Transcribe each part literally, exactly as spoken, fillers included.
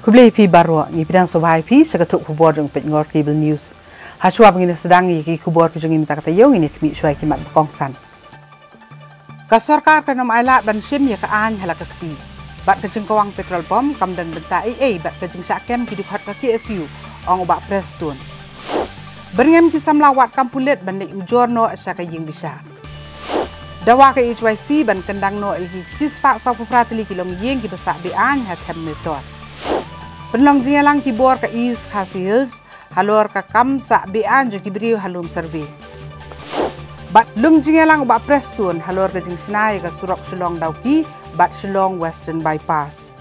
Khublei phi baroh, ngi pdiang sngewbha ïa phi sha ka thok khubor jong Pynïaid Cable News. Hashwa ba ngin ïa sdang ïa ki khubor ki jong ngi mynta ka taïew, ngin ïa khmih shuwa ïa ki mat ba kongsan. Ka sorkar kan ym ailad ban shim ïa ka aiñ ha la ka kti. Bad ka jingkawang petrol bomb kam don bynta ei ei bad ka jingshah kem ki dkhot ka K S U, ong u Bah Prestone. Byrngem ki samla wad kam pulit ban leit ujor noh sha ka ïing bishar. Dawa ka H Y C ban kyndang noh ïa ki shispah sawphew phra tylli ki longïing kiba sah be-aiñ ha Them Metor. Pynlong jingïalang ki bor ka East Khasi Hills halor ka kam sah be-aiñ jong ki briew ha lum survey. Bad lum jingïalang u Bah Prestone halor ka jingshna ïa ka surok Shillong Dawki bad Shillong Western Bypass.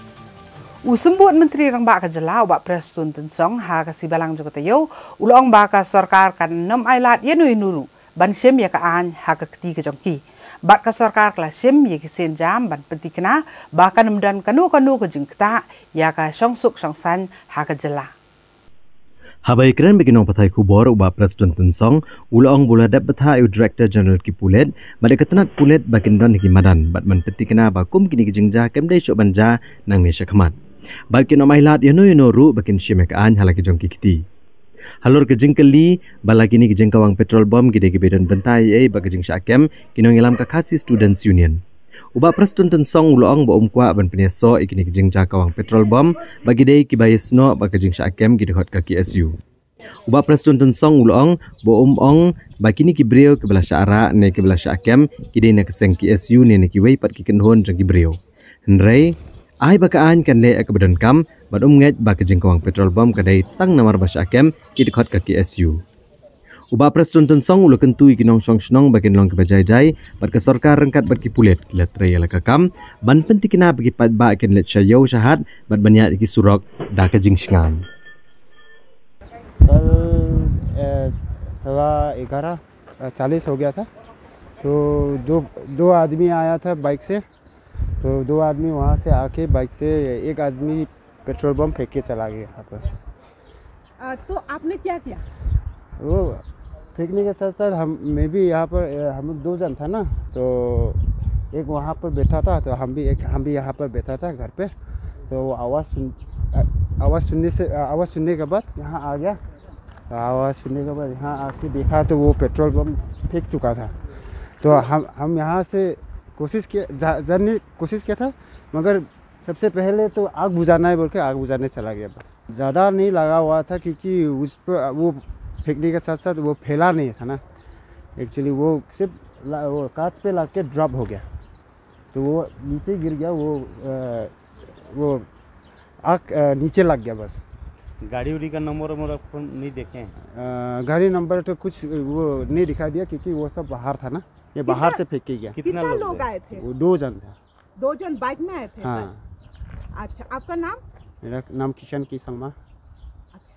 U Symbud Myntri Rangbah ka jylla u Bah Prestone Tynsong ha ka sngi Balang jong ka taïew u la ong ba ka sorkar kan ym ailad ïano ïano ruh ban shim ïa ka aiñ ha ka kti ka jong ki. Bad ka sorkar ka la shim ïa ki sienjam ban pynthikna ba kan ym don kano kano ka jingktah ïa ka shongsuk shongsaiñ ha ka jylla. Haba ïakren bad ki nongpathai khubor u Bah Prestone Tynsong u la ong ba u la dep bthah ïa u Director General ki pulit bad ïa ka tnat pulit ba kin don ha ki madan bad ban pynthikna ba kum kine ki jingjia kim dei shuh ban jia nangne shakhmat. Bad kin ym ailad ïano ïano ruh ba kin shim ïa ka aiñ ha la ki jong ki kti. Halor ka jingkylli ba la kine ki jingkawang petrol bomb ki dei kiba don bynta ei ei bad ka jingshah kem, ki nongïalam ka Khasi Students Union, u Bah Prestone Tynsong u la ong ba um kwah ban pynïasoh ïa kine ki jingjia kawang petrol bomb ba ki dei kiba ïasnoh bad ka jingshah kem ki dkhot ka K S U. U Bah Prestone Tynsong u la ong ba um ong ba kine ki briew kiba la shah rah ne kiba la shah kem ki dei na ka seng K S U ne na kiwei pat ki kynhun jong ki briew. Hynrei ai ba ka aiñ kan leh ïa kaba donkam bad um ngeit ba ka jingkawang petrol bomb ka dei tang namar ba shah kem ki dkhot ka K S U. U Bah Prestone Tynsong u la kyntu ïa ki nongshong shnong ba kin long kiba jai jai bad ka sorkar ryngkat bad ki pulit ki la trei ïa la ka kam ban pynthikna ba ki paidbah kin leit sha ïew sha hat bad ban ïaid ïa ki surok da ka jingshngaiñ. कल अ, सवा ग्यारह अ, चालीस हो गया था। तो दो दो आदमी आया था बाइक से। तो दो आदमी वहाँ से आके बाइक से एक आदमी पेट्रोल बम फेंक के चला गया यहाँ पर। आ, तो आपने क्या किया? वो फेंकने के साथ साथ हम मैं भी यहाँ पर अ, हम लोग दो जन था ना। तो एक वहाँ पर बैठा था, तो हम भी एक हम भी यहाँ पर बैठा था घर पे। तो वो आवाज़ सुन अ, आवाज़ सुनने से अ, आवाज़ सुनने के बाद यहाँ आ गया। आवाज़ सुनने के बाद यहाँ आके देखा तो वो पेट्रोल बम फेंक चुका था। तो हम हम यहाँ से कोशिश किया जा, जानने की कोशिश किया था, मगर सबसे पहले तो आग बुझाना है बोल के आग बुझाने चला गया बस। ज़्यादा नहीं लगा हुआ था क्योंकि उस पर वो फेंकने के साथ साथ वो फैला नहीं था ना। एक्चुअली वो सिर्फ ला- वो कांच पे लग के ड्रॉप हो गया, तो वो नीचे गिर गया। वो अ, वो आग अ, नीचे लग गया बस। गाड़ी उड़ी का नंबर वंबर आपको नहीं देखे हैं? अ, गाड़ी नंबर तो कुछ वो नहीं दिखाई दिया क्योंकि वो सब बाहर था ना, ये बाहर कितना- से फेंक के गया। कितना कितना लोग लोग थे? आए थे? वो दो जन था। दो जन बाइक में आए थे? हाँ। अच्छा, आपका नाम? मेरा नाम किशन की संगमा। अच्छा।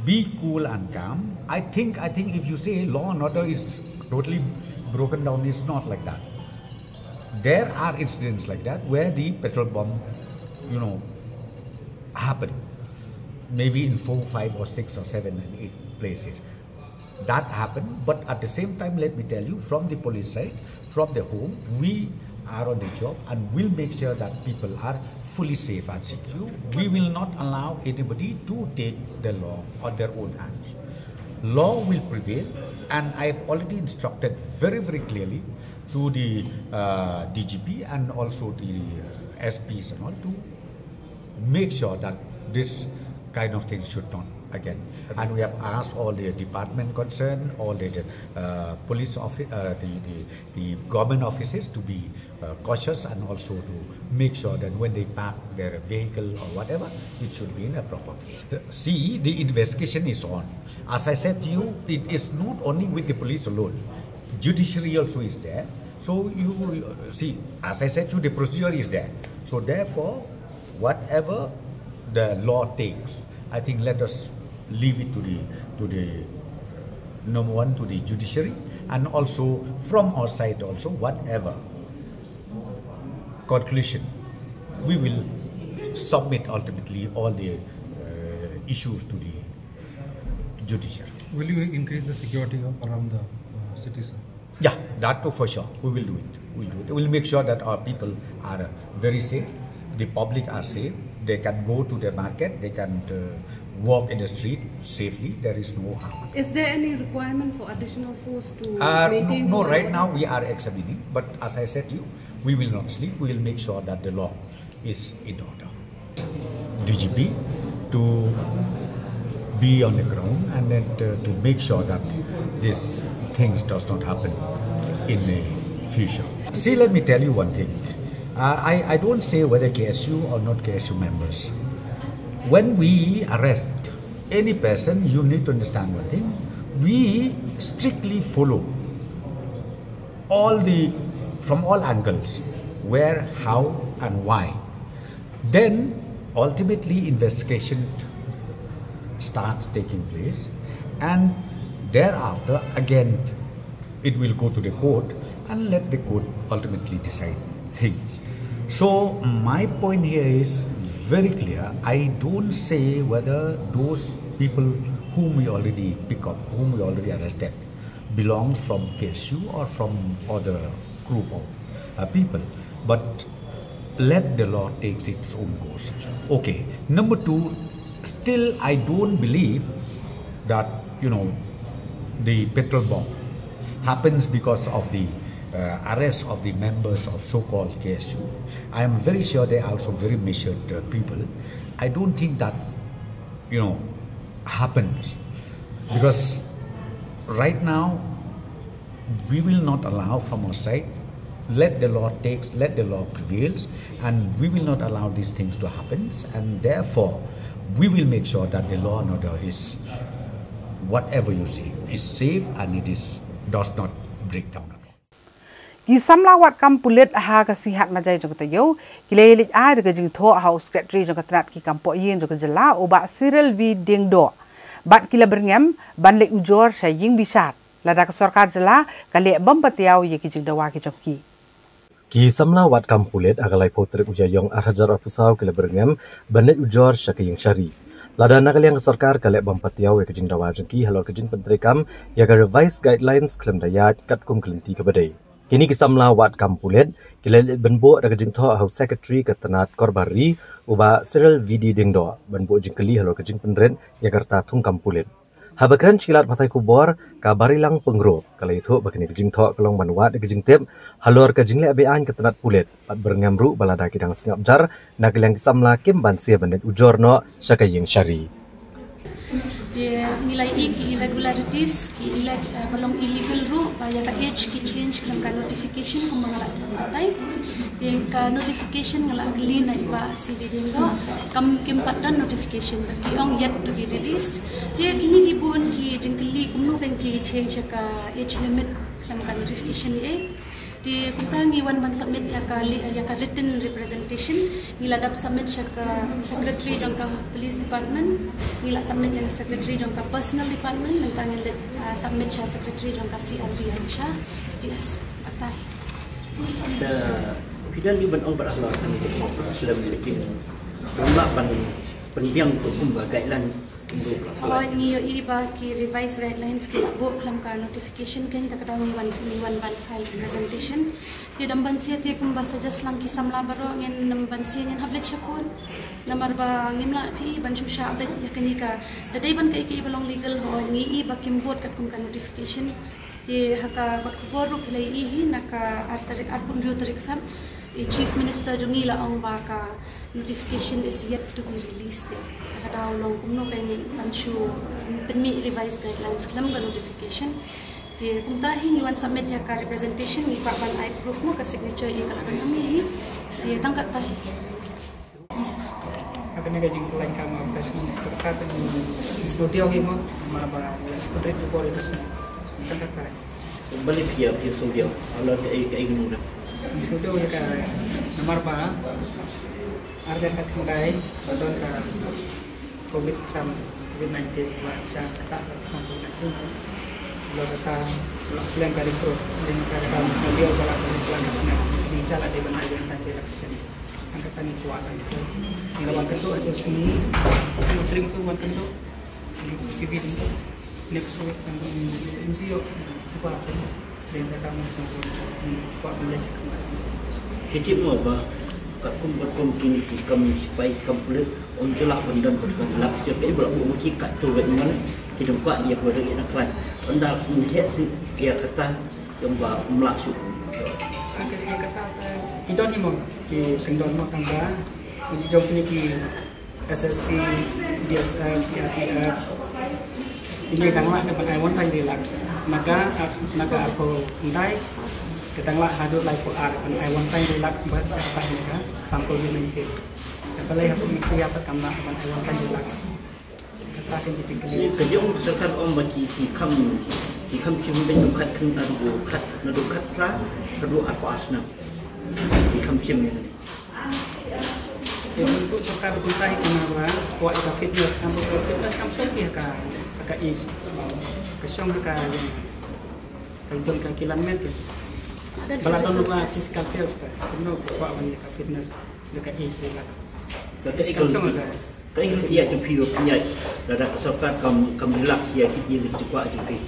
Be cool and calm. I think I think if you say law and order is totally broken down, it's not like that. There are incidents like that where the petrol bomb, you know, happen. Maybe in four, five, or six, or seven, and eight places. That happened, but at the same time, let me tell you, from the police side, from the home, we are on the job and we'll make sure that people are fully safe and secure. We will not allow anybody to take the law on their own hands. Law will prevail, and I have already instructed very, very clearly to the uh, D G P and also the uh, S Ps and all to make sure that this kind of things should not again. And we have asked all the department concerned, all the uh, police office, uh, the, the, the government offices to be uh, cautious and also to make sure that when they park their vehicle or whatever, it should be in a proper place. See, the investigation is on. As I said to you, it is not only with the police alone. Judiciary also is there. So you uh, see, as I said to you, the procedure is there. So therefore, whatever the law takes, I think let us leave it to the to the number one, to the judiciary, and also from our side also, whatever conclusion, we will submit ultimately all the uh, issues to the judiciary. Will you increase the security of around the uh, city, sir? Yeah, that too for sure. We will do it. We'll do it. We'll make sure that our people are uh, very safe, the public are safe, They can go to the market, they can uh, walk in the street safely, there is no harm. Is there any requirement for additional force to Uh, maintain no, order? Right now we are examining, but as I said to you, we will not sleep, we will make sure that the law is in order. D G P to be on the ground and then to, to make sure that these things does not happen in the future. See, let me tell you one thing. Uh, I, I don't say whether K S U or not K S U members. When we arrest any person, you need to understand one thing. We strictly follow all the, from all angles, where, how, and why. Then ultimately investigation starts taking place, and thereafter again it will go to the court and let the court ultimately decide things. So my point here is very clear. I don't say whether those people whom we already pick up, whom we already arrested, belongs from K S U or from other group of uh, people. But let the law takes its own course. Okay. Number two, still I don't believe that, you know, the petrol bomb happens because of the uh, arrest of the members of so-called K S U. I am very sure they are also very measured uh, people. I don't think that, you know, happens because right now we will not allow from our side. Let the law takes, let the law prevails, and we will not allow these things to happen. And therefore, we will make sure that the law and order is, whatever you see, is safe and it is does not break down at all. Ki samla wad kam pulit ha ka Siahat Majai jong ka taïew ki la leit ai da ka jingthoh ha u Secretary jong ka tnat ki kam poh ïing jong ka jylla u Bah Cyril V Diengdoh bad ki la byrngem ban leit ujor sha ïing bishar lada ka sorkar jylla ka leh bym patiaw ïa ki jingdawa ki jong ki. Ki samla wad kam pulit ha ka laiphew tarik u Ïaïong ar hajar arphew saw ki la byrngem ban leit ujor sha ka ïing shari lada na ka liang ka sorkar ka leh bym patiaw ïa ka jingdawa jong ki halor ka jingpyntreikam ïa ka Revised Guidelines khlem da ïaid katkum ka lynti kaba dei. Kine ki samla wad kam pulit ki la leit ban buh da ka jingthoh ha u Secretary ka tnat Korbar Ri u Bah Cyril V D Diengdoh ban buh jingkylli halor ka jingpynrit ïa ka rta thungkam pulit. Haba kren sha ki lad pathai khubor ka Barilang Pyngrope ka la ïathuh ba kane ka jingthoh ka long ban wad da ka jingtip halor ka jingleh beaiñ ka tnat pulit bad byrngem ruh ba lada ki dang sngap jar na ka liang ki samla kim banse ban leit ujor noh sha ka ïing shari. Te ngi la ïohi ki irregularities, ki ille- eh, ba long illegal ruh, ba ïa ka age ki change khlem ka notification kumba nga la ong mynta. Te ka notification nga la kylli na i Bah C V Diengdoh, kam kim pat don notification, ba ki ong yet to be released. Te kine ki bun ki jingkylli kumno kan ki change ïa ka age limit khlem ka notification ïa. Te kumta ngi wan ban submit ïa ka li- ïa ka written representation, ngi la dep submit sha ka secretary jong ka police department, ngi la submit ïa ka secretary jong ka personnel department, mynta ngin leit, ah, submit sha secretary jong ka C R P jong sha D S. Batai. Te phi don ïa ban ong bad halor kane ka Muslim meeting. Ym lah ban pynbiang ko kumba guideline. Hooid, ngi ïohi ba ki revised guidelines ki la buh khlem ka notification, kane ka daw ngi wan, ngi wan ban file representation. Te dang ban siew te kumba suggest lang ki samla baroh, ngin dang ban siew ngin hap leit sha court. Namar ba ngim lah phi ban shu shah beit ïa kane ka, da dei ban kaei kaei ba long legal, hooid ngi ïohi ba kim bud katkum ka notification. Te ha ka kot khubor ruh phi la ïohi hi na ka ar tarik, arphew hynriew tarik Feb, i Chief Minister jong ngi la ong ba ka notification is yet to be released. Te ka daw long kumno kan ban shu, um, pynmih revised guidelines khlem ka notification. Te kumta hi ngi wan submit ïa ka representation, ngi kwah ban ai proof mo ka signature ïa ka la kan ngi hi. Te tang katta hi. Ha kane ka jingpynlong ka ma fresh mo sorkar te ngi sngewdiaw hi mo, namar ba ngi la shu pynrit tu bor ïa ka sngi. Tang katta hi. Balei phi ïa phi sngewdiaw halor kaei kaei ngi nang. Ngi sngewdiaw ïa ka namar ba ar hajar khatkhyndai ba don ka Covid, ka Covid nineteen ba sha kata ka thong Covid nineteen. Lo kata lo slem ka recruit, dei ka kata ngi sngewdiaw ba la ka recruit ka sngi. Jingshisha la dei ban ai ban tang relaxation. Tang kata ngi kwah tang kata. Ngi la wan kynduh ha tu sngi. Ngi tring tu wan kynduh. Ngi sibit next week tang ngi sibit ïoh. Cuba tu. Dei kata ngi sngewdiaw. Ngi kwah ban ïa sha kynduh. Ki tip mo ba Katkum katkum kine ki kam sipai kam pulit, ym ju lah ban don ka lak sha ka i ba la buh ma ki katto ba i man ki dang kwah ïa ka ba dang ïa na khlaiñ. Ynda ym heh shuh ïa kata, ym ba ym lah shuh. Ka dei kata te ki don hi mo, ki kyndon mo tang ba ki jong kine ki S S C, B S F, C R P F. Kine dang lah ban ai one time three lakhs. Na ka, na ka arphew khyndai, ka dang lah haduh laiphew ar ban ai one time three lakhs ba ka na ka kam covid nineteen. Ka balei hapoh Meghalaya pat kam lah ban ai one time three lakhs. Kata ka dei ka jingkylli. Ka jong ka sorkar ong ba ki, ki kham, ki kham shim beiñ khat khyndai, khat, naduh khatphra haduh arphew ar snem. Ki kham shim ïa kane. Te mynta sorkar kumta hi kane ba kwah ïa ka fitness, kam ba ka fitness kam shong ïa ka, ka age. Ka shong ka, ka jong ka kilan met ka. Ba la don ba physical test ka. Kumno ka kwah ban ïa ka fitness da ka age relax. Ka physical shong ka. Ka ïa ka phi ba pynïaid lada ka sorkar kam, kam relax ïa ki ïa ki kwah jong phi.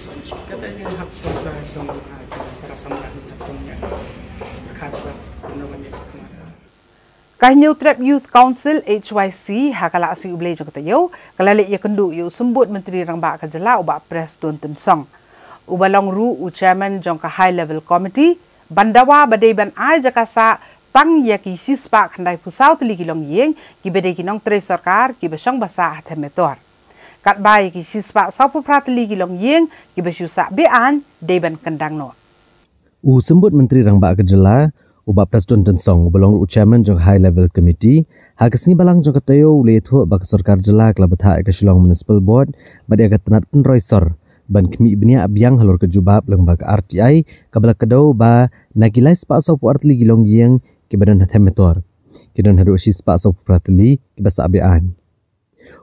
Kata ïa hap shong ka shong, ah, para samla hap shong ïa. Ka khat ba kumno ban ïa shong. Ka Hynñiewtrep Youth Council, H Y C, ha ka la sui U Blei jong ka taïew, ka la leit ïakynduh ïa u Symbud Myntri Rangbah ka jylla u Bah Prestone Tynsong, uba long ruh u Chairman jong ka High Level Committee, ban dawa ba dei ban ai jaka sah tang ïa ki shispah khyndaiphew saw tylli ki longïing kiba dei ki nongtrei sorkar kiba shong ba sah ha Them Metor. Katba ïa ki shispah sawphew phra tylli ki longïing kiba shu sah be-aiñ dei ban kyndang noh. U Symbud Myntri Rangbah ka jylla, u Bah Prestone Tynsong, uba long ruh u Chairman jong ka High Level Committee, ha ka sngi Balang jong ka taïew u la ïathuh ba ka sorkar jylla ka la bthah ïa ka Shillong Municipal Board bad ïa ka tnat pynroi sor ban khmih bniah biang halor ka jubab lyngba ka R T I, kaba la kdew ba na ki laispah sawphew ar tylli ki longïing kiba don ha Them Metor, ki don haduh shispah sawphew phra tylli kiba sah be-aiñ.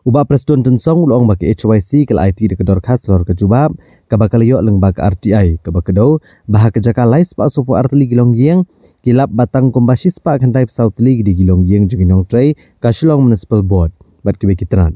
U Bah Prestone Tynsong u la ong ba ka H Y C ka la aiti da ka dorkhas halor ka jubab kaba ka la ïoh lyngba ka R T I, kaba kdew ba ha ka jaka laispah sawphew ar tylli ki longïing, ki lap ba tang kumba shispah khyndaiphew saw tylli ki dei ki longïing jong ki nongtrei ka Shillong Municipal Board bad kiwei ki tnat.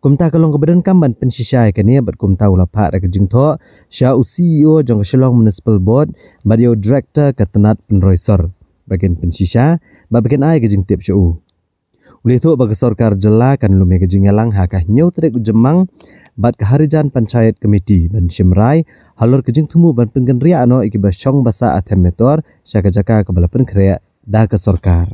Kumta ka long kaba donkam ban pynshisha ïa kane bad kumta u la phah da ka jingthoh sha u C E O jong ka Shillong Municipal Board bad ïa u Director ka tnat pynroi sor ba kin pynshisha bad ba kin ai ka jingtip sha u. U la ïathuh ba ka sorkar jylla kan lum ïa ka jingïalang ha ka hynñiew tarik u Jymmang bad ka Harijan Panchayat Committee ban shim rai halor ka jingthmu ban pynkynriah noh ïa kiba shong ba sah ha Them Metor sha ka jaka kaba la pynkhreh da ka sorkar.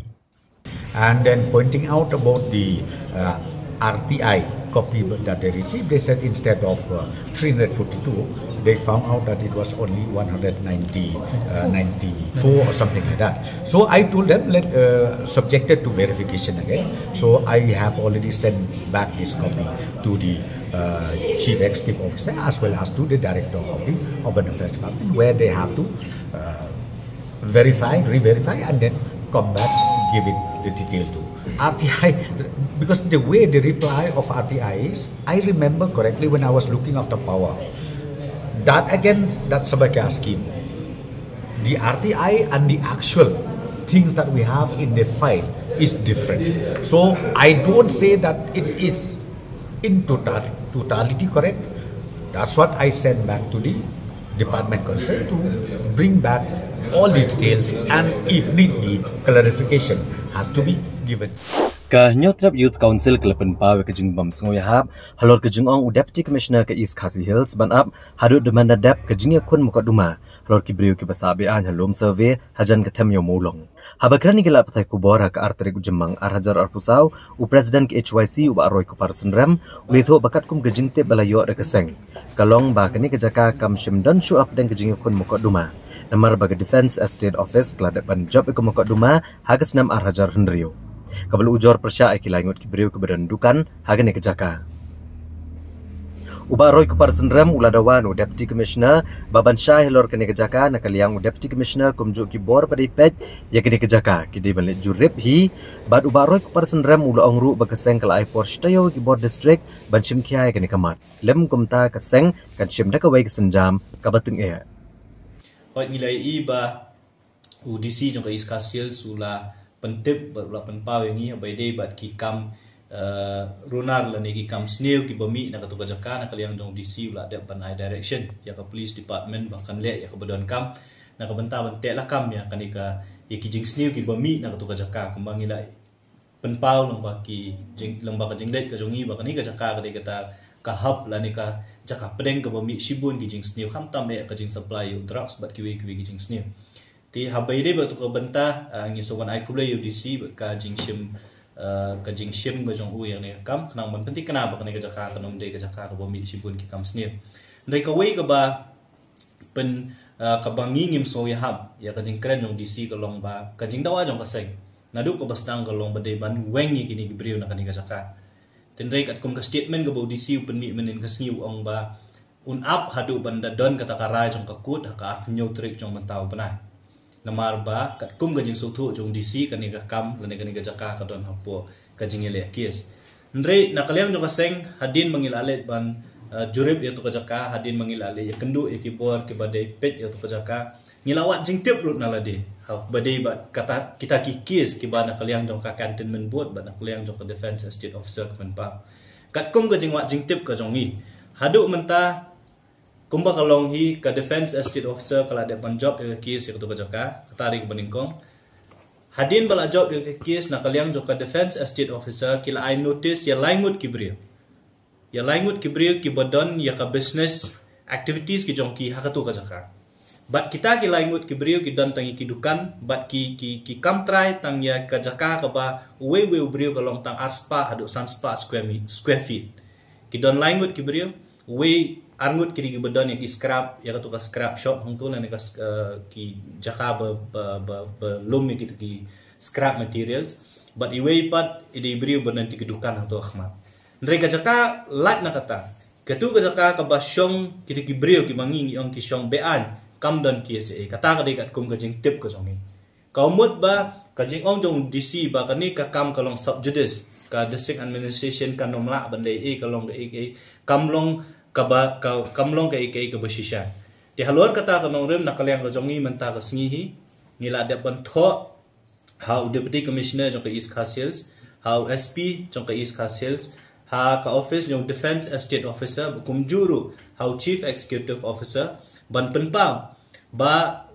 And then pointing out about the, uh, R T I copy that they received, they said instead of, uh, three hundred forty-two, they found out that it was only one hundred ninety, uh, ninety-four or something like that. So I told them, let, uh, subjected to verification again. So I have already sent back this copy to the, uh, Chief Executive Officer as well as to the Director of the Urban Affairs Department, where they have to, uh, verify, re-verify, and then come back giving the detail to R T I, because the way the reply of R T I is, I remember correctly when I was looking after power. That again, that's a Sabakya scheme. The R T I and the actual things that we have in the file is different. So I don't say that it is in total, totality correct. That's what I sent back to the department concerned to bring back all the details, and if need be, clarification has to be given. Ka Hynñiewtrep Youth Council ka la pynpaw ïa ka jingbym sngewïahap halor ka jingong u Deputy Commissioner ka East Khasi Hills ban ap haduh da ban da dep ka jingïakhun mukotduma halor ki briew kiba sah be-aiñ ha lum survey hajan ka Them Ïew Mawlong. Haba kren ïa ki lad pathai khubor ha ka ar tarik u Jymmang ar hajar arphew saw, u President ka H Y C u Bah Roy Kupar Synrem u la ïathuh ba katkum ka jingtip ba la ïoh da ka seng, ka long ba kane ka jaka kam shym don shuh hapdeng ka jingïakhun mukotduma, namar ba ka Defence Estate Office ka la dep ban jop ïa ka mukotduma ha ka snem ar hajar hynriew, kaba la ujor pyrshah ïa ki lai ngut ki briew kiba don dukan ha kane ka jaka. U Bah Roy Kupar Synrem u la dawa na u Deputy Commissioner ba ban shai halor kane ka jaka na ka liang u Deputy Commissioner kumjuh ki bor ba dei peit ïa kane ka jaka ki dei ban leit jurip hi. Bad u Bah Roy Kupar Synrem u la ong ruh ba ka seng ka la ai por shi taïew ïa ki bor district ban shim khia ïa kane ka mat, lym kumta ka seng kan shim da kawei ka sienjam kaba tyngeh. Hooid, ngi la ïohi ba u D C jong ka East Khasi Hills u la pyntip bad u la pynpaw ïa ngi haba ïadei bad ki kam, uh, runar lane ki kam sniew kiba mih na katu ka jaka, na ka liang jong D C u la dep ban ai direction ïa ka police department ba kan leh ïa kaba donkam na ka bynta ban teh lakam ïa kane ka, ïa ki jingsniew kiba mih na katu ka jaka. Kumba ngi la pynpaw lyngba ki jing, lyngba ka jingleit ka jong ngi ba kane ka jaka ka dei kata ka hub lane ka jaka pdeng kaba mih shibun ki jingsniew, khamtam eh ka jingsupply ïa u drugs bad kiwei kiwei ki jingsniew. Te haba ïadei bad tu ka bynta, ah, ngi sngewbha ban ai khublei ïa u D C bad ka jingshim, ah, ka jingshim ka jong u ïa kane ka kam, khnang ban pynthikna ba kane ka jaka kan ym dei ka jaka kaba mih shibun ki kam sniew. Hynrei kawei kaba pyn, ah, kaba ngi ngim sngew ïahap ïa ka jingkren jong D C ka long ba ka jingdawa jong ka seng naduh kaba sdang ka long ba dei ban weng ïa kine ki briew na kane ka jaka. Hynrei katkum ka statement kaba u D C u pynmih mynhynnin ka sngi u ong ba un ap haduh ban da don kata ka rai jong ka kut ha ka arphew hynñiew tarik jong mynta u bnai. Namar ba katkum ka jingsngewthuh jong D C kane ka kam lane kane ka jaka ka don hapoh ka jingïaleh case. Hynrei na ka liang jong ka seng, hadien ba ngi la leit ban, eh, jurip ïa tu ka jaka, hadien ba ngi la leit ïakynduh ïa ki bor kiba dei peit ïa tu ka jaka, ngi la wad jingtip ruh na lade ha ba dei ba kata kita ki case kiba na ka liang jong ka cantonment board bad na ka liang jong ka defence estate officer ka pynpaw. Katkum ka jingwad jingtip ka jong ngi, haduh mynta, kumba ka long hi, ka defence estate officer ka la dep ban jop ïa ka case ïa katu ka jaka, kata dei kaba nyngkong. Hadien ba la jop ïa ka case, na ka liang jong ka defence estate officer ki la ai notice ïa lai ngut ki briew, ïa lai ngut ki briew kiba don ïa ka business activities ki jong ki ha katu ka jaka. Bad kita ki lai ngut ki briew ki don tang ïa ki dukan bad ki, ki, ki kam trai tang ïa ka jaka kaba uwei uwei u briew ka long tang arspah haduh sanspah square mi-, square feet. Ki don lai ngut ki briew, uwei ar ngut ki dei kiba don ïa ki scrap, ïa katu ka scrap shop hangtu lane ka s-, eh, ki jaka ba, ba, ba, ba lum ïa kitu ki scrap materials. Bad iwei pat i dei i briew ba don ïa ki dukan hangtu ha khmat. Hynrei ka jaka lait na kata, katu ka jaka kaba shong kitu ki briew kiba ngi ngi ong ki shong be-aiñ, kam don case ei ei. Kata ka dei katkum ka jingtip ka jong ngi. Ka mut ba ka jingong jong D C ba kane ka kam ka long sub judice, ka district administration kan ym lah ban leh ei ei, ka long ka ei ei, kam long kaba, ka, kam long ka ei ei kaba shisha. Te halor kata ka nongrim, na ka liang ka jong ngi mynta ka sngi hi, ngi la dep ban thoh ha u Deputy Commissioner jong ka East Khasi Hills, ha u S P jong ka East Khasi Hills, ha ka office jong Defence Estate Officer, bad kumjuh ruh ha u Chief Executive Officer, ban pynpaw ba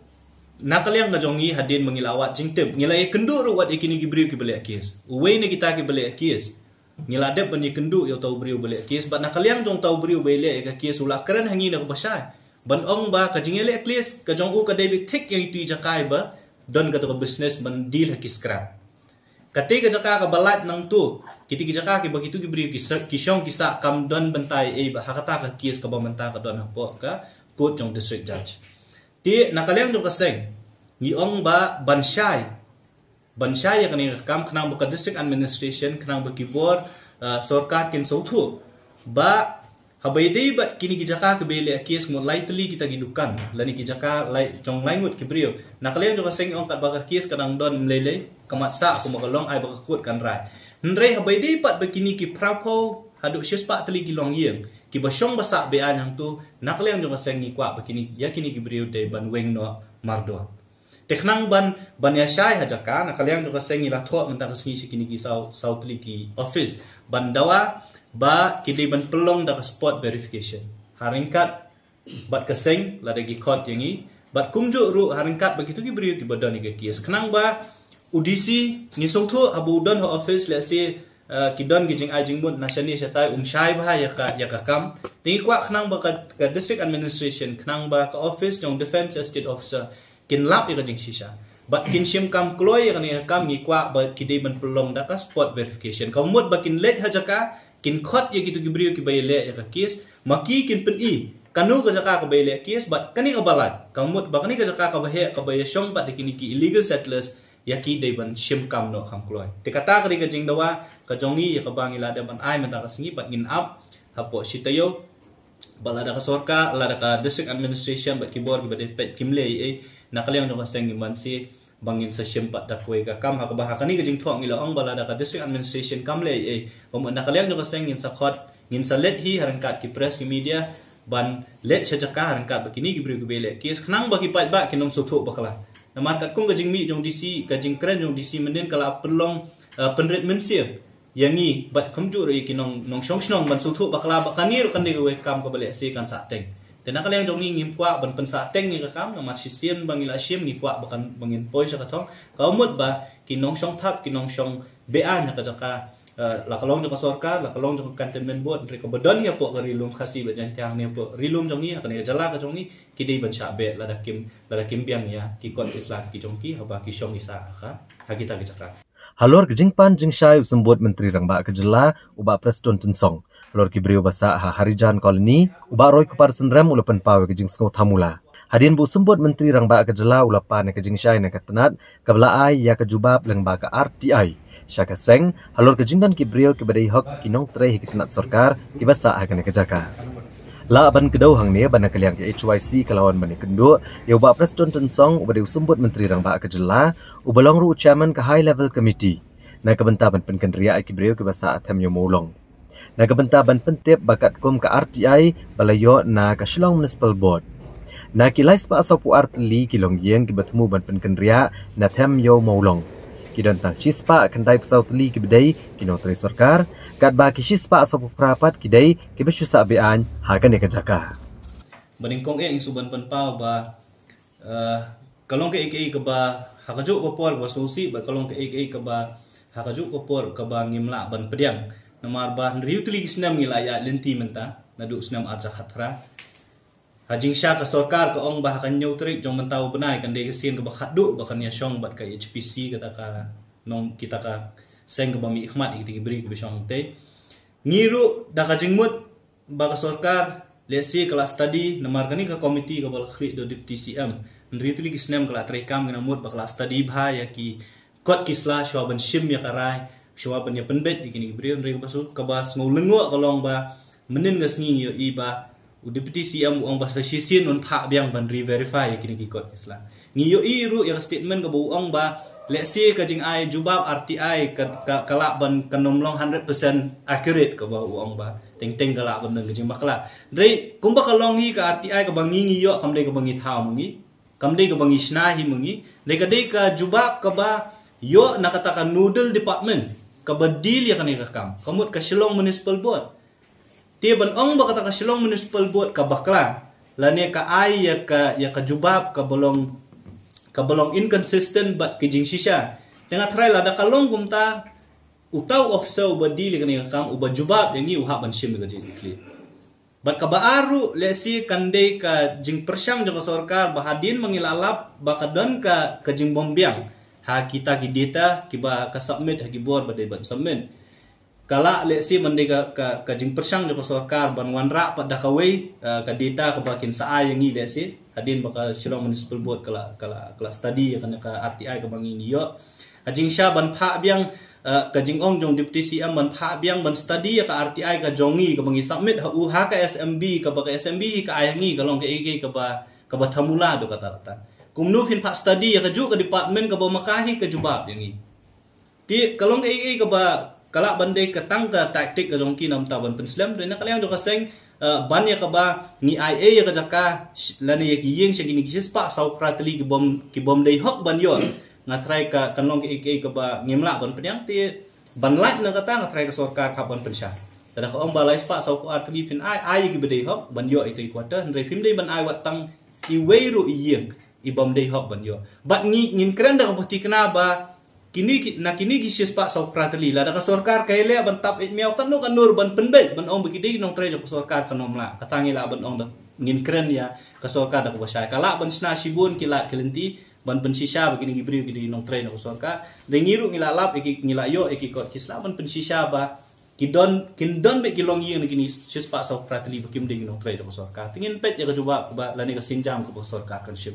na ka liang ka jong ngi, hadien ba ngi la wad jingtip, ngi la ïakynduh ruh wat ïa kine ki briew kiba leh case. Uwei na kita kiba leh case, ngi la dep ban ïakynduh ïa uta u briew ba leh case, bad na ka liang jong uta u briew ba leh ïa ka case u la kren ha ngi na kaba shai ban ong ba ka jingïaleh case ka jong u ka dei beit thik ïa itu i jaka ba don katu ka business ban deal ha ki scrap. Kata ka jaka kaba lait nangtu, kita ki jaka kiba kitu ki briew ki sa-, ki shong ki sah, kam don bynta ei ei ba ha kata ka case kaba mynta ka don hapoh ka court jong district judge. Te na ka liang jong ka seng, ngi ong ba ban shai, ban shai ïa kane ka kam, khnang ba ka district administration, khnang ba ki bor, ah, sorkar kin sngewthuh ba haba ïadei bad kine ki jaka kiba ïaleh case, mut lai tylli kita ki dukan lane ki jaka lai, jong lai ngut ki briew, na ka liang jong ka seng ngi ong katba ka case ka dang don mlei lei, ka mat sah kumba ka long, ai ba ka court kan rai. Hynrei haba ïadei pat bad kine ki phra phew haduh shispah tylli ki longïing kiba shong ba sah be-aiñ hangtu, na ka liang jong ka seng ngi kwah ba kine, ïa kine ki briew dei ban weng noh mardor. Te khnang ban, ban ïa shai ha jaka, na ka liang jong ka seng ngi la thoh mynta ka sngi sha kine ki saw, saw tylli ki office ban dawa ba ki dei ban pynlong da ka spot verification ha ryngkat bad ka seng lada ki khot ïa ngi, bad kumjuh ruh ha ryngkat bad kitu ki briew kiba don ïa ka case, khnang ba u D C, ngi sngewthuh haba u don ha office, let's say, ah, ki don ki jingai jingmut na shane shatai, um shai bha ïa ka, ïa ka kam. Te ngi kwah khnang ba ka, ka district administration, khnang ba ka office jong Defence Estate Officer kin lap ïa ka jingshisha bad kin shim kam kloi ïa kane ka kam. Ngi kwah ba ki dei ban pynlong da ka spot verification. Ka mut ba kin leit ha jaka, kin khot ïa kitu ki briew kiba ïaleh ïa ka case, ma ki kin pyni kano ka jaka kaba ïaleh case bad kane kaba lait. Ka mut ba kane ka jaka kaba heh, kaba ïashong pat da kine ki illegal settlers, ïa ki dei ban shim kam noh kham kloi. Te kata ka dei ka jingdawa ka jong ngi ïa kaba ngi la dep ban ai mynta ka sngi, bad ngin ap hapoh shi taïew ba lada ka sorkar, lada ka district administration bad ki bor kiba dei peit kim leh ei ei, na ka liang jong ka seng ngim banse ba ngin sa shim pat da kawei ka kam. Ha kaba ha kane ka jingthoh ngi la ong ba lada ka district administration kam leh ei ei, ba mut na ka liang jong ka seng ngin sa khot, ngin sa leit hi ha ryngkat ki press, ki media, ban leit sha jaka ha ryngkat bad kine ki briew kiba ïaleh case, khnang ba ki paidbah kin ym sngewthuh bakla. Namar katkum ka jingmih jong D C, ka jingkren jong D C mynhynnin ka la pynlong, eh, pynrit mynsiem ïa ngi bad kumjuh ruh ïa ki nong, nongshong shnong ban sngewthuh bakla ba kane ruh kan dei kawei ka kam kaba lehse kan sah teng. Te na ka liang jong ngi ngim kwah ban pynsah teng ïa ka kam, namar shisien ba ngi la shim ngi kwah ba kan, ba ngin poi sha ka thong. Ka mut ba ki nongshong thap, ki nongshong beaiñ ha ka jaka, eh, la ka long jong ka sorkar, la ka long jong ka Cantonment Board, hynrei kaba don hapoh ka Ri Lum Khasi bad Jaintia hangne hapoh Ri Lum jong ngi, ha kane ka jylla ka jong ngi, ki dei ban shah beh lada kim, lada kim biang ïa ki kot ki sla ki jong ki, haba ki shong ki sah ha ka, ha kita ki jaka. Halor ka jingpan jingshai u Symbud Myntri Rangbah ka jylla, u Bah Prestone Tynsong, halor ki briew ba sah ha Harijan Colony, u Bah Roy Kupar Synrem u la pynpaw ïa ka jingsngew thamula. Hadien ba u Symbud Myntri Rangbah ka jylla u la pan ïa ka jingshai na ka tnat kaba la ai ïa ka jubab lyngba ka R T I sha ka seng halor ka jingdon ki briew kiba dei hok, ki nongtrei ha ki tnat sorkar kiba sah ha kane ka jaka. Lah ban kdew hangne ba na ka liang ka H Y C ka la wan ban ïakynduh ïa u Bah Prestone Tynsong uba dei u Symbud Myntri Rangbah ka jylla, uba long ruh u chairman ka High Level Committee, na ka bynta ban pynkynriah ïa ki briew kiba sah ha Them Ïew Mawlong, na ka bynta ban pyntip ba katkum ka R T I ba la ïoh na ka Shillong Municipal Board, na ki lai spah sawphew ar tylli ki longïing kiba thmu ban pynkynriah na Them Ïew Mawlong, ki don tang shispah khyndaiphew saw tylli kiba dei ki nongtrei sorkar, katba ki shispah sawphew phra pat ki dei kiba shu sah beaiñ ha kane ka jaka. Ba nyngkong eh ngi shu ban pynpaw ba, eh, ka long kaei kaei kaba ha kajuh ka por kaba sngewsih bad ka long kaei kaei kaba ha kajuh ka por kaba ngim lah ban pdiang. Namar ba hynriew tylli ki snem ngi la ïaid lynti mynta, naduh snem arhajar khatphra. Ha jingshisha ka sorkar ka ong ba ha ka hynñiew tarik jong mynta u bnai kan dei ka sien kaba khatduh ba kan ïashong bad ka H P C, kata ka nong, kita ka seng kaba mihkhmat ïa kita ki briew kiba shong hangtei. Ngi ruh da ka jingmut ba ka sorkar lehse ka la study, namar kane ka komiti kaba la khlieh da u Deputy C M, hynriew tylli ki snem ka la treikam, ngi nang mut ba ka la study bha ïa ki kot ki sla shuwa ban shim ïa ka rai, shuwa ban ïa pynbeit ïa kine ki briew. Hynrei kaba shu, kaba sngew lyngngoh ka long ba mynhynnin ka sngi ngi ïohi ba u Deputy C M u ong ba sa shisien un phah biang ban re-verify ïa kine ki kot ki sla. Ngi ïohi ruh ïa ka statement kaba u ong ba lehse ka jingai jubab R T I ka, ka, ka lah ban, kan ym long hundred percent accurate, kaba u ong ba teng teng ka lah ban don ka jingbakla. Hynrei kumba ka long hi ka R T I kaba ngi ngi ïoh kam dei kaba ngi thaw ma ngi, kam dei kaba ngi shna hi ma ngi, hynrei ka dei ka jubab kaba ïoh na kata ka nodal department kaba deal ïa kane ka kam, ka mut ka Shillong Municipal Board. Te ban ong ba kata ka Shillong Municipal Board ka bakla lane ka ai ïa ka, ïa ka jubab kaba long, kaba long inconsistent bad ka jingshisha. Te nga tharai lada ka long kumta, uta u officer uba deal ïa kane ka kam, uba jubab ïa ngi, u hap ban shim ïa ka jingkitkhlieh. Bad kaba ar ruh lehse kan dei ka jingpyrshang jong ka sorkar ba hadien ba ngi la lap ba ka don ka, ka jingbymbiang ha kita ki data kiba ka submit ha ki bor ba dei ban submit. Ka lah lehse ban dei ka, ka, ka jingpyrshang jong ka sorkar ban wanrah pat da kawei, eh, ka data kaba kin sa ai ïa ngi lehse. Hadien ba ka Shillong Municipal Board ka la, ka la, ka la study ïa kane ka R T I kaba ngi ngi ïoh. Ha jingshisha ban phah biang, eh, ka jingong jong Deputy C M ban phah biang ban study ïa ka R T I ka jong ngi kaba ngi submit ha u, ha ka S M B, kaba ka S M B hi ka ai ïa ngi, ka long kaei kaei kaba, kaba thamula do kata kata. Kumno phin phah study ïa kajuh ka department kaba ma ka hi ka jubab ïa ngi. Te ka long kaei kaei kaba ka lah ban dei ka tang ka tactic ka jong ki namar ban pynslem, hynrei na ka liang jong ka seng, eh, ban ïa kaba ngi ai ei ïa ka jaka sh-, lane ïa ki ïing sha kine ki shispah sawphew phra tylli ki bym, ki bym dei hok ban ïoh. Nga tharai ka, kan long kaei kaei kaba ngim lah ban pdiang, te ban lait na kata nga tharai ka sorkar ka hap ban pynshai. Lada ka ong ba lai spah sawphew ar tylli phin ai, ai ïa kiba dei hok ban ïoh ïa ita i quarter, hynrei phim dei ban ai wat tang iwei ruh i ïing i bym dei hok ban ïoh. Bad ngi, ngin kren da kaba thikna ba kine ki, na kine ki shispah sawphew phra tylli, lada ka sorkar ka ïaleh ban tap ïeit miaw katno katno ruh ban pynbeit ban ong ba ki dei ki nongtrei jong ka sorkar, kan ym lah. Kata ngi lah ban ong da, ngin kren ïa ka sorkar da kaba shai. Ka lah ban shna shibun ki lad ki lynti ban pynshisha ba kine ki briew ki dei ki nongtrei jong ka sorkar. Hynrei ngi ruh ngi la lap ïa ki, ngi la ïoh ïa ki kot ki sla ban pynshisha ba ki don, kin don beit ki longïing na kine shispah sawphew phra tylli ba kim dei ki nongtrei jong ka sorkar. Te ngin peit ïa ka jubab kaba lane ka sienjam kaba ka sorkar kan shim.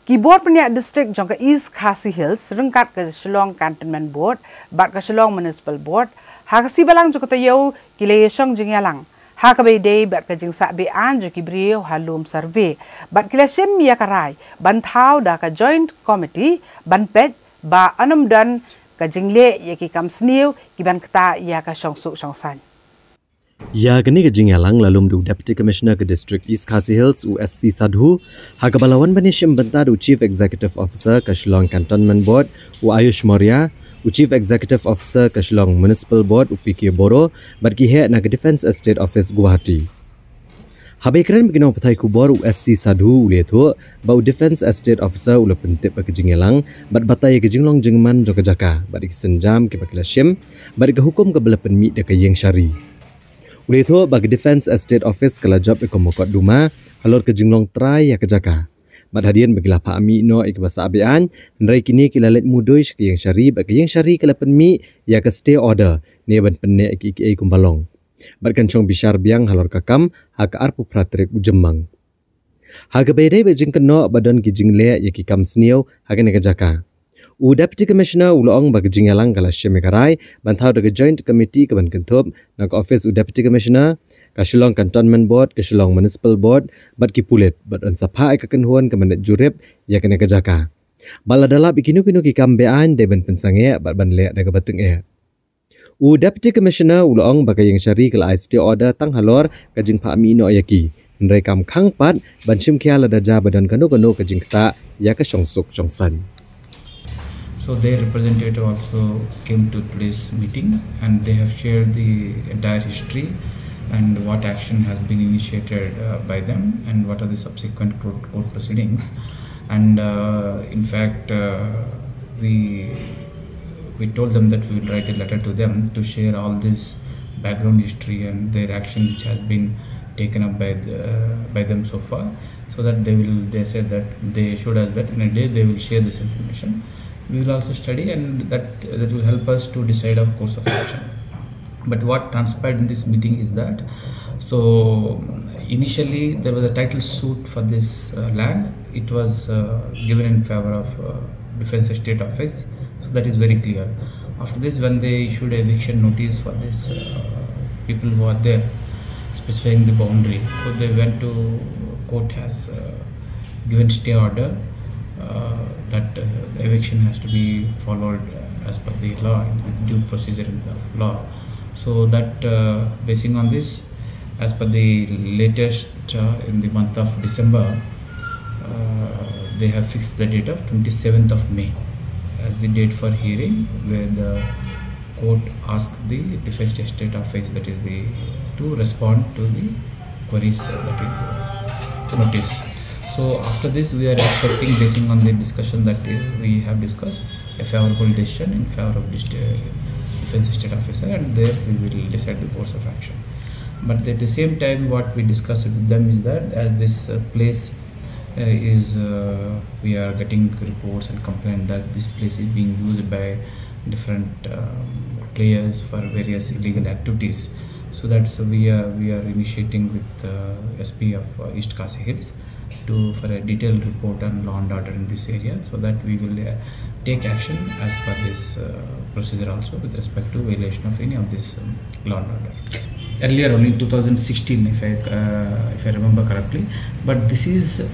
Ki bor pynïaid district jong ka East Khasi Hills ryngkat ka Shillong Cantonment Board bad ka Shillong Municipal Board ha ka sngi balang jong ka taïew ki la ïashong jingïalang ha kaba ïadei bad ka jingsah beaiñ jong ki briew ha lum survey, bad ki la shim ïa ka rai ban thaw da ka Joint Committee ban peit ba yn ym don ka jingleh ïa ki kam sniew ki ban ktah ïa ka shongsuk shongsaiñ. Ïa kane ka jingïalang la lum da u Deputy Commissioner ka District East Khasi Hills, u S C Sadhu, ha kaba la wan ban ïashim bynta da u Chief Executive Officer ka Shillong Cantonment Board, u Ayush Maurya, U Chief Executive Officer ka Shillong Municipal Board, u P K Boro, bad ki heh na ka Defence Estate Office, Guwahati. Haba ïakren bad ki nongpathai khubor, u S C Sadhu u la ïathuh ba u Defence Estate Officer u la pyntip ïa ka jingïalang bad batai ïa ka jinglong jingman jong ka jaka bad ïa ki sienjam kiba ki la shim bad ïa ka hukum kaba la pynmih da ka Ïingshari. U la ïathuh ba ka Defence Estate Office ka la jop ïa ka mukotduma halor ka jinglong trai ïa ka jaka. Bad hadien ba ki la phah mih noh ïa kiba sah be-aiñ, hynrei kine ki la leit mudui sha ka Ïingshari bad ka Ïingshari ka la pynmih ïa ka stay order ne ban pynneh ïa kiei kiei kumba long. Bad kan shong bishar biang halor ka kam ha ka arphew phra tarik u Jymmang. Ha kaba ïadei bad jingkynnoh ba don ki jingleh ïa ki kam sniew ha kane ka jaka, u Deputy Commissioner u la ong ba ka jingïalang ka la shim ïa ka rai ban thaw da ka Joint Committee kaban kynthup na ka ophis u Deputy Commissioner, ka Shillong Cantonment Board, ka Shillong Municipal Board bad ki pulit bad yn sa phah ïa ka kynhun kaban leit jurip ïa kane ka jaka. Bad lada lap ïa kino kino ki kam be-aiñ dei ban pynsangeh bad ban leh da kaba tyngeh. U Deputy Commissioner u la ong ba ka Ïingshari ka la ai stay order tang halor ka jingphah mih noh ïa ki, hynrei kam khang pat ban shim khia lada jia ba don kano kano ka jingktah ïa ka shongsuk shongsaiñ. So their representative also came to today's meeting and they have shared the entire history and what action has been initiated uh, by them and what are the subsequent court, court proceedings. And uh, in fact, uh, we we told them that we will write a letter to them to share all this background history and their action which has been taken up by the, by them so far, so that they will they said that they assured us that in a day they will share this information. We will also study and that that will help us to decide our course of action. But what transpired in this meeting is that, so initially there was a title suit for this uh, land. It was uh, given in favor of uh, Defence Estate Office, so that is very clear. After this, when they issued eviction notice for this uh, people who are there, specifying the boundary, so they went to court, has uh, given stay order uh, that uh, eviction has to be followed uh, as per the law, in due procedure of law. So that uh, basing on this, as per the latest uh, in the month of December, uh, they have fixed the date of twenty-seventh of May as the date for hearing, where the court asked the Defence Estate Office, that is the, to respond to the queries, uh, that is uh, notice. So after this, we are expecting, basing on the discussion that is we have discussed, a favorable decision in favor of this uh, Defence Estate Officer, and there we will decide the course of action. But at the same time, what we discussed with them is that as this uh, place uh, is uh, we are getting reports and complaint that this place is being used by different um, players for various illegal activities. So that's we are we are initiating with uh, S P of uh, East Khasi Hills to for a detailed report on law and order in this area, so that we will uh, take action as per this uh, procedure also with respect to violation of any of this um, law and order. Earlier, only in two thousand sixteen, if I uh, if I remember correctly, but this is,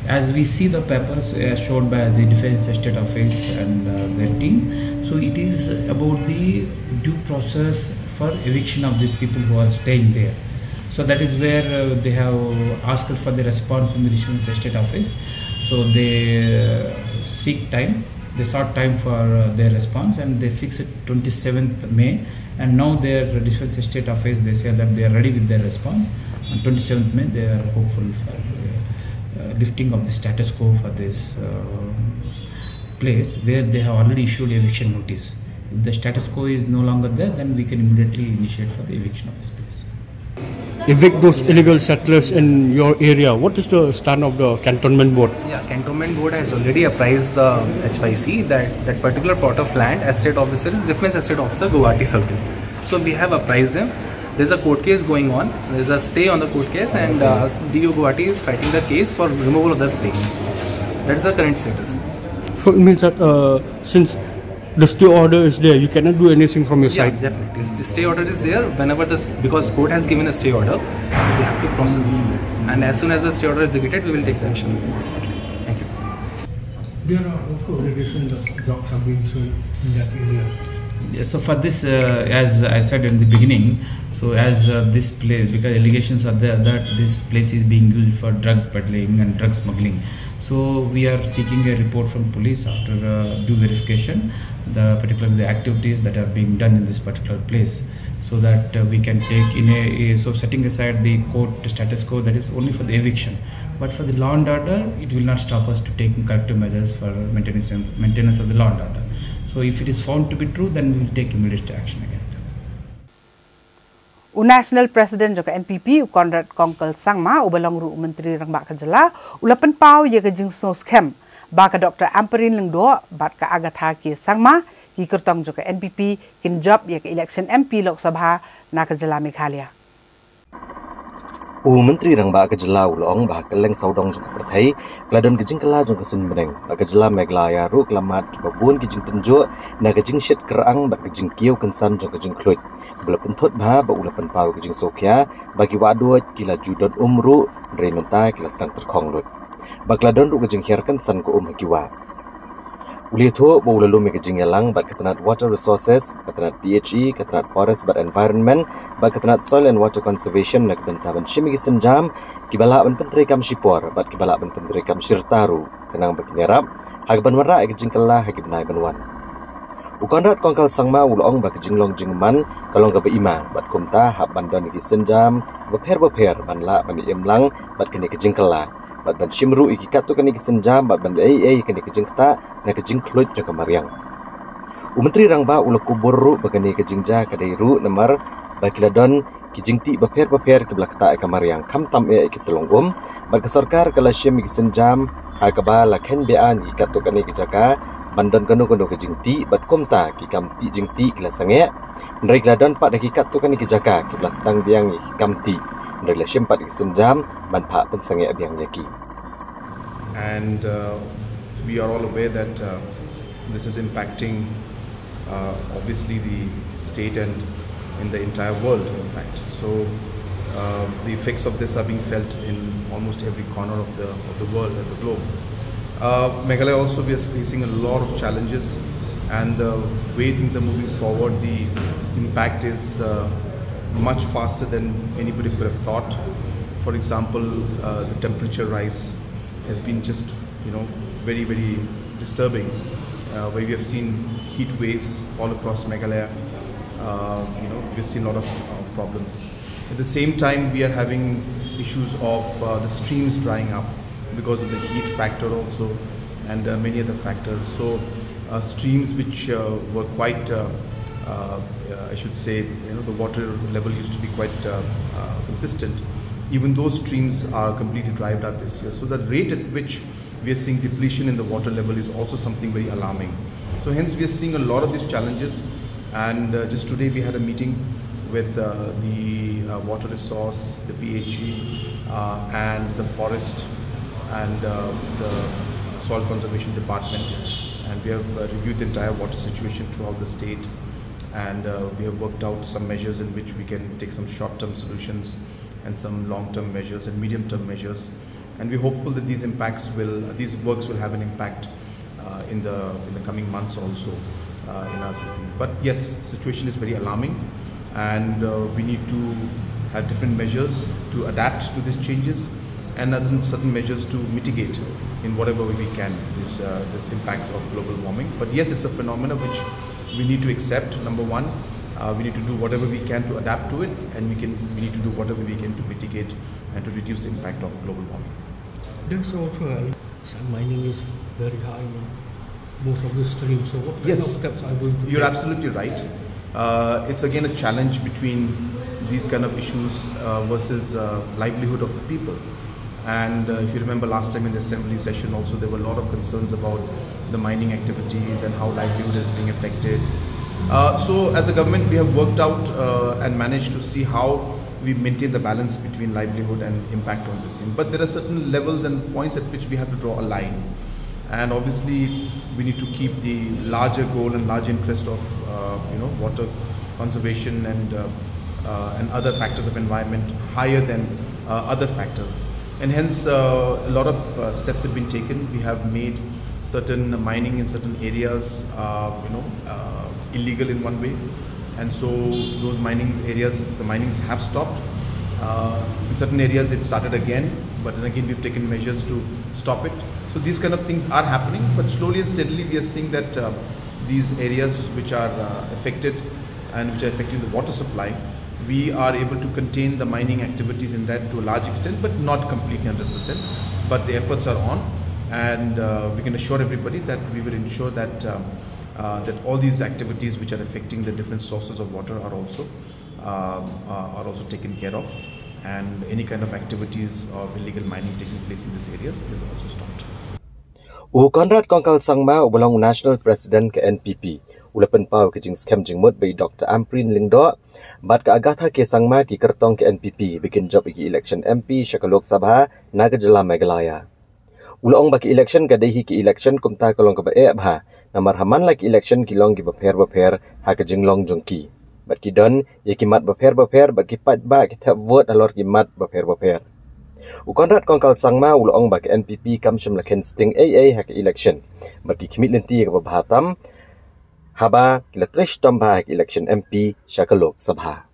as we see the papers uh, showed by the Defence Estate Office and uh, their team, so it is about the due process for eviction of these people who are staying there. So that is where uh, they have asked for the response from the Defence Estate Office. So they uh, seek time, they sought time for uh, their response, and they fixed it twenty-seventh May. And now their Defence Estate Office, they say that they are ready with their response. On twenty-seventh May, they are hopeful for uh, uh, lifting of the status quo for this uh, place where they have already issued eviction notice. If the status quo is no longer there, then we can immediately initiate for the eviction of this place. Evict those illegal settlers in your area. What is the stand of the Cantonment Board? Yeah, Cantonment Board has already apprised the H Y C that that particular plot of land, estate officer is Defence Estate Officer, Guwahati Circle. So we have apprised them. There's a court case going on. There's a stay on the court case, and uh, D O Guwahati is fighting the case for removal of the stay. That's the current status. So it means that uh, since the stay order is there, you cannot do anything from your Yeah, side. Definitely. The stay order is there whenever the, because court has given a stay order, so we have to process this. And as soon as the stay order is executed, we will take action. Thank you. There are also allegations that drugs are being sold in that area. Yeah, so for this, uh, as I said in the beginning, so as uh, this place, because allegations are there that this place is being used for drug peddling and drug smuggling. So we are seeking a report from police after uh, due verification, the particular the activities that are being done in this particular place, so that uh, we can take in a, a so setting aside the court status quo that is only for the eviction, but for the law and order, it will not stop us to taking corrective measures for maintenance maintenance of the law and order. So if it is found to be true, then we will take immediate action against them. U National President jong ka N P P, u Conrad Kongkal Sangma, uba long ruh u Myntri Rangbah ka Jylla, u la pynpaw ïa ka jingsngewskhem ba ka Doctor Ampareen Lyngdoh bad ka Agatha K Sangma, ki kyrtong jong ka N P P, kin jop ïa ka election M P Lok Sabha na ka Jylla Meghalaya. U Myntri Rangbah ka Jylla u la ong ba ha kylleng sawdong jong ka pyrthei ka la don ka jingkylla jong ka suiñ bneng, ba ka Jylla Meghalaya ruh ka la mad kiba bun ki jingtynjuh na ka jingshit kyrang bad ka jingkiew kynsan jong ka jingkhluit, kaba la pynthut bha ba u la pynpaw ka jingsngewkhia ba ki wahduid ki la ju don um ruh, hynrei mynta ki la sdang tyrkhong lut, ba ka la don ruh ka jinghiar kynsan ka um ha ki wah. U la ïathuh ba u la lum ïa ka jingïalang bad ka tnat Water Resources, ka tnat P H E, ka tnat Forest bad Environment bad ka tnat Soil and Water Conservation na ka bynta ban shim ïa ki sienjam kiba lah ban pyntreikam shipor bad kiba lah ban pyntreikam shirta ruh, khnang ba kin ïarap ha kaban wanrah ïa ka jingkylla ha ki bnai ban wan. U Conrad Kongkal Sangma u la ong ba ka jinglong jingman ka long kaba ima bad kumta hap ban don ïa ki sienjam bapher bapher ban lah ban ïaimlang bad kane ka jingkylla, bad ban shim ruh ïa ki katto katne ki sienjam bad ban leh ei ei ïa kane ka jingktah na ka jingkhluit jong ka mariang. U Myntri Rangbah u la kubur ruh ba kane ka jingjia ka dei ruh namar ba ki la don ki jingtih bapher bapher kiba la ktah ïa ka mariang, khamtam eh ïa ki tyllong um, bad ka sorkar ka la shim ïa ki sienjam ha kaba la kheiñ be-aiñ ïa ki katto katne ki jaka ban don kano kano ka jingtih, bad kumta ki kam tih jingtih ki la sangeh, hynrei ki la don pat ha ki katto katne ki jaka kiba la sdang biang ïa ki kam tih, hynrei la shim pat ïa ki sienjam ban phah pynsangeh biang ïa ki. And uh, we are all aware that uh, this is impacting uh, obviously the state and in the entire world, in fact. So uh, the effects of this are being felt in almost every corner of the, of the world, of the globe. Uh, Meghalaya also, we are facing a lot of challenges, and the way things are moving forward, the impact is uh, much faster than anybody could have thought. For example, uh, the temperature rise has been just, you know, very, very disturbing, uh, where we have seen heat waves all across Meghalaya. Uh, you know, we've seen a lot of uh, problems. At the same time, we are having issues of uh, the streams drying up because of the heat factor also, and uh, many other factors. So uh, streams which uh, were quite, uh, uh, uh, I should say, you know, the water level used to be quite uh, uh, consistent. Even those streams are completely dried up this year. So the rate at which we are seeing depletion in the water level is also something very alarming. So hence we are seeing a lot of these challenges. And uh, just today we had a meeting with uh, the uh, water resource, the P H E, uh, and the forest and uh, the soil conservation department. And we have uh, reviewed the entire water situation throughout the state. And uh, we have worked out some measures in which we can take some short-term solutions and some long-term measures and medium-term measures. And we're hopeful that these impacts will, these works will have an impact uh, in the in the coming months also uh, in our city. But yes, situation is very alarming, and uh, we need to have different measures to adapt to these changes, and other certain measures to mitigate in whatever way we can this uh, this impact of global warming. But yes, it's a phenomena which we need to accept. Number one, uh, we need to do whatever we can to adapt to it, and we can we need to do whatever we can to mitigate and to reduce the impact of global warming. There's also a, sand mining is very high in most of the streams. So what kind Yes. of steps are you going to You're take? Absolutely right. Uh, it's again a challenge between these kind of issues uh, versus uh, livelihood of the people. And uh, if you remember last time in the assembly session also, there were a lot of concerns about the mining activities and how livelihood is being affected. Uh, so as a government, we have worked out uh, and managed to see how we maintain the balance between livelihood and impact on this thing. But there are certain levels and points at which we have to draw a line. And obviously, we need to keep the larger goal and large interest of uh, you know, water conservation and uh, uh, and other factors of environment higher than uh, other factors. And hence, uh, a lot of uh, steps have been taken. We have made certain mining in certain areas, uh, you know, uh, illegal in one way, and so those mining areas, the minings have stopped. Uh, in certain areas, it started again, but then again, we've taken measures to stop it. So these kind of things are happening, but slowly and steadily, we are seeing that uh, these areas which are uh, affected and which are affecting the water supply, we are able to contain the mining activities in that to a large extent, but not completely hundred percent. But the efforts are on, and uh, we can assure everybody that we will ensure that um, uh, that all these activities which are affecting the different sources of water are also um, uh, are also taken care of, and any kind of activities of illegal mining taking place in these areas is also stopped. U Conrad Kongkal Sangma, uba long National President ka N P P, u la pynpaw ka jingskhem jingmut ba i Doktor Ampareen Lyngdoh bad ka Agatha K Sangma, ki kyrtong ka N P P, ba kin jop ïa ki election M P sha ka Lok Sabha na ka jylla Meghalaya. U la ong ba ki election ka dei hi ki election kumta ka long kaba eh bha, namar ha man la ki election ki long kiba pher bapher ha ka jinglong jong ki, bad ki don ïa ki mat bapher bapher bad ki paidbah ki thep vote halor ki mat bapher bapher. U Conrad Kongkal Sangma u la ong ba ka N P P kam shym la kheiñ sting ei ei ha ka election, bad ki khmih lynti ïa kaba bha tam haba ki la trei shitom bha ha ka election M P sha ka Lok Sabha.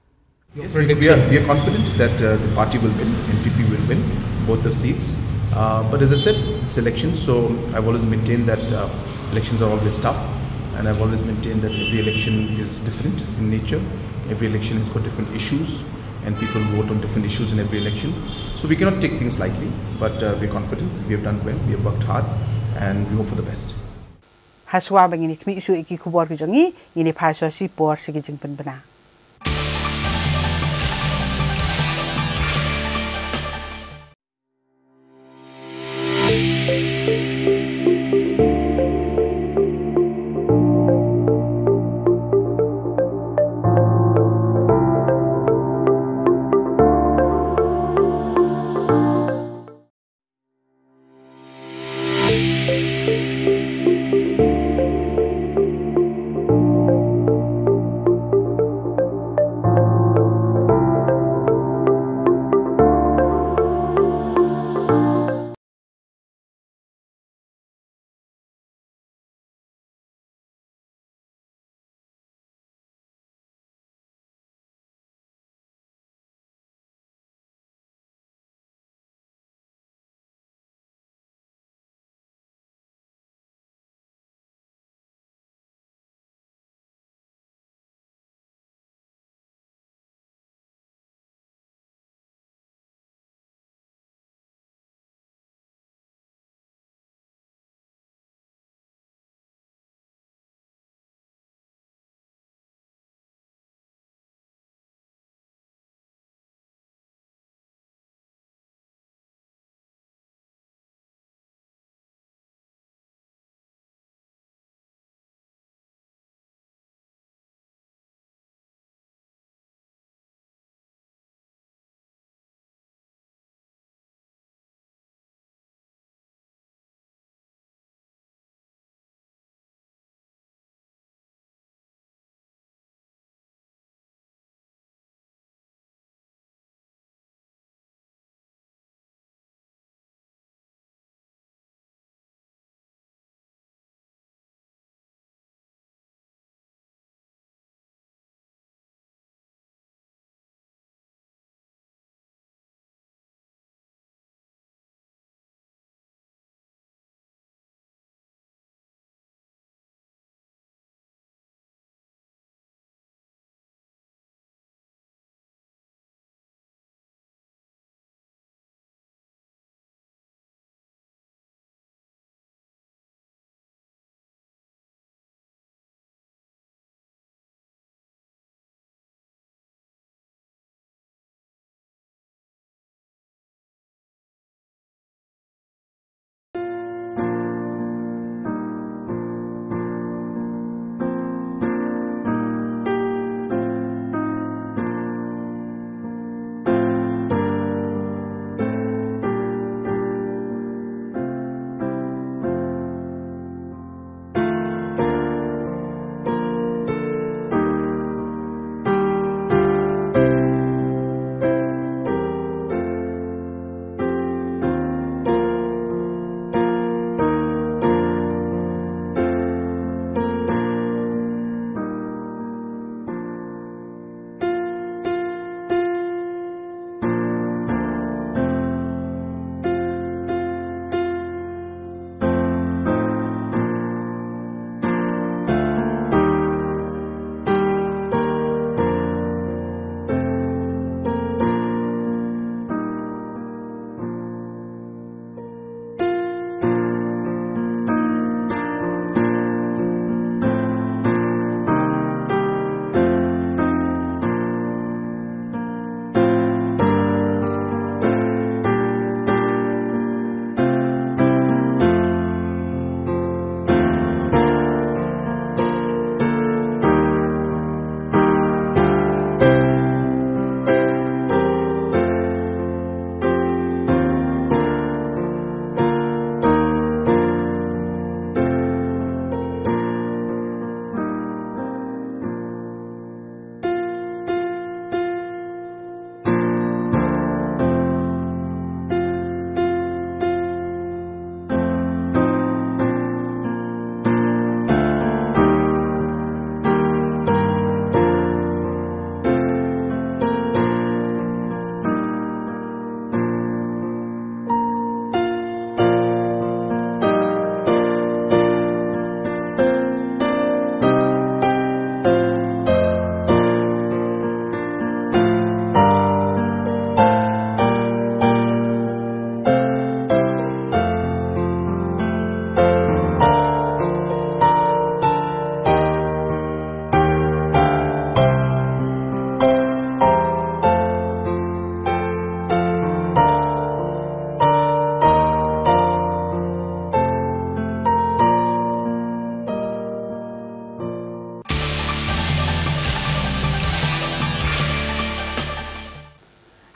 Yes, we, we are, we are confident that uh, the party will win, N P P will win both the seats. Uh, but as I said, it's elections, so I've always maintained that uh, elections are always tough, and I've always maintained that every election is different in nature. Every election has got different issues, and people vote on different issues in every election. So we cannot take things lightly, but uh, we're confident. We have done well, we have worked hard, and we hope for the best. Hashuwa ba ngin ïa khmih shuh ïa ki khubor ki jong ngi, ngin ïa phai shuwa shi por sha ki jingpynbna.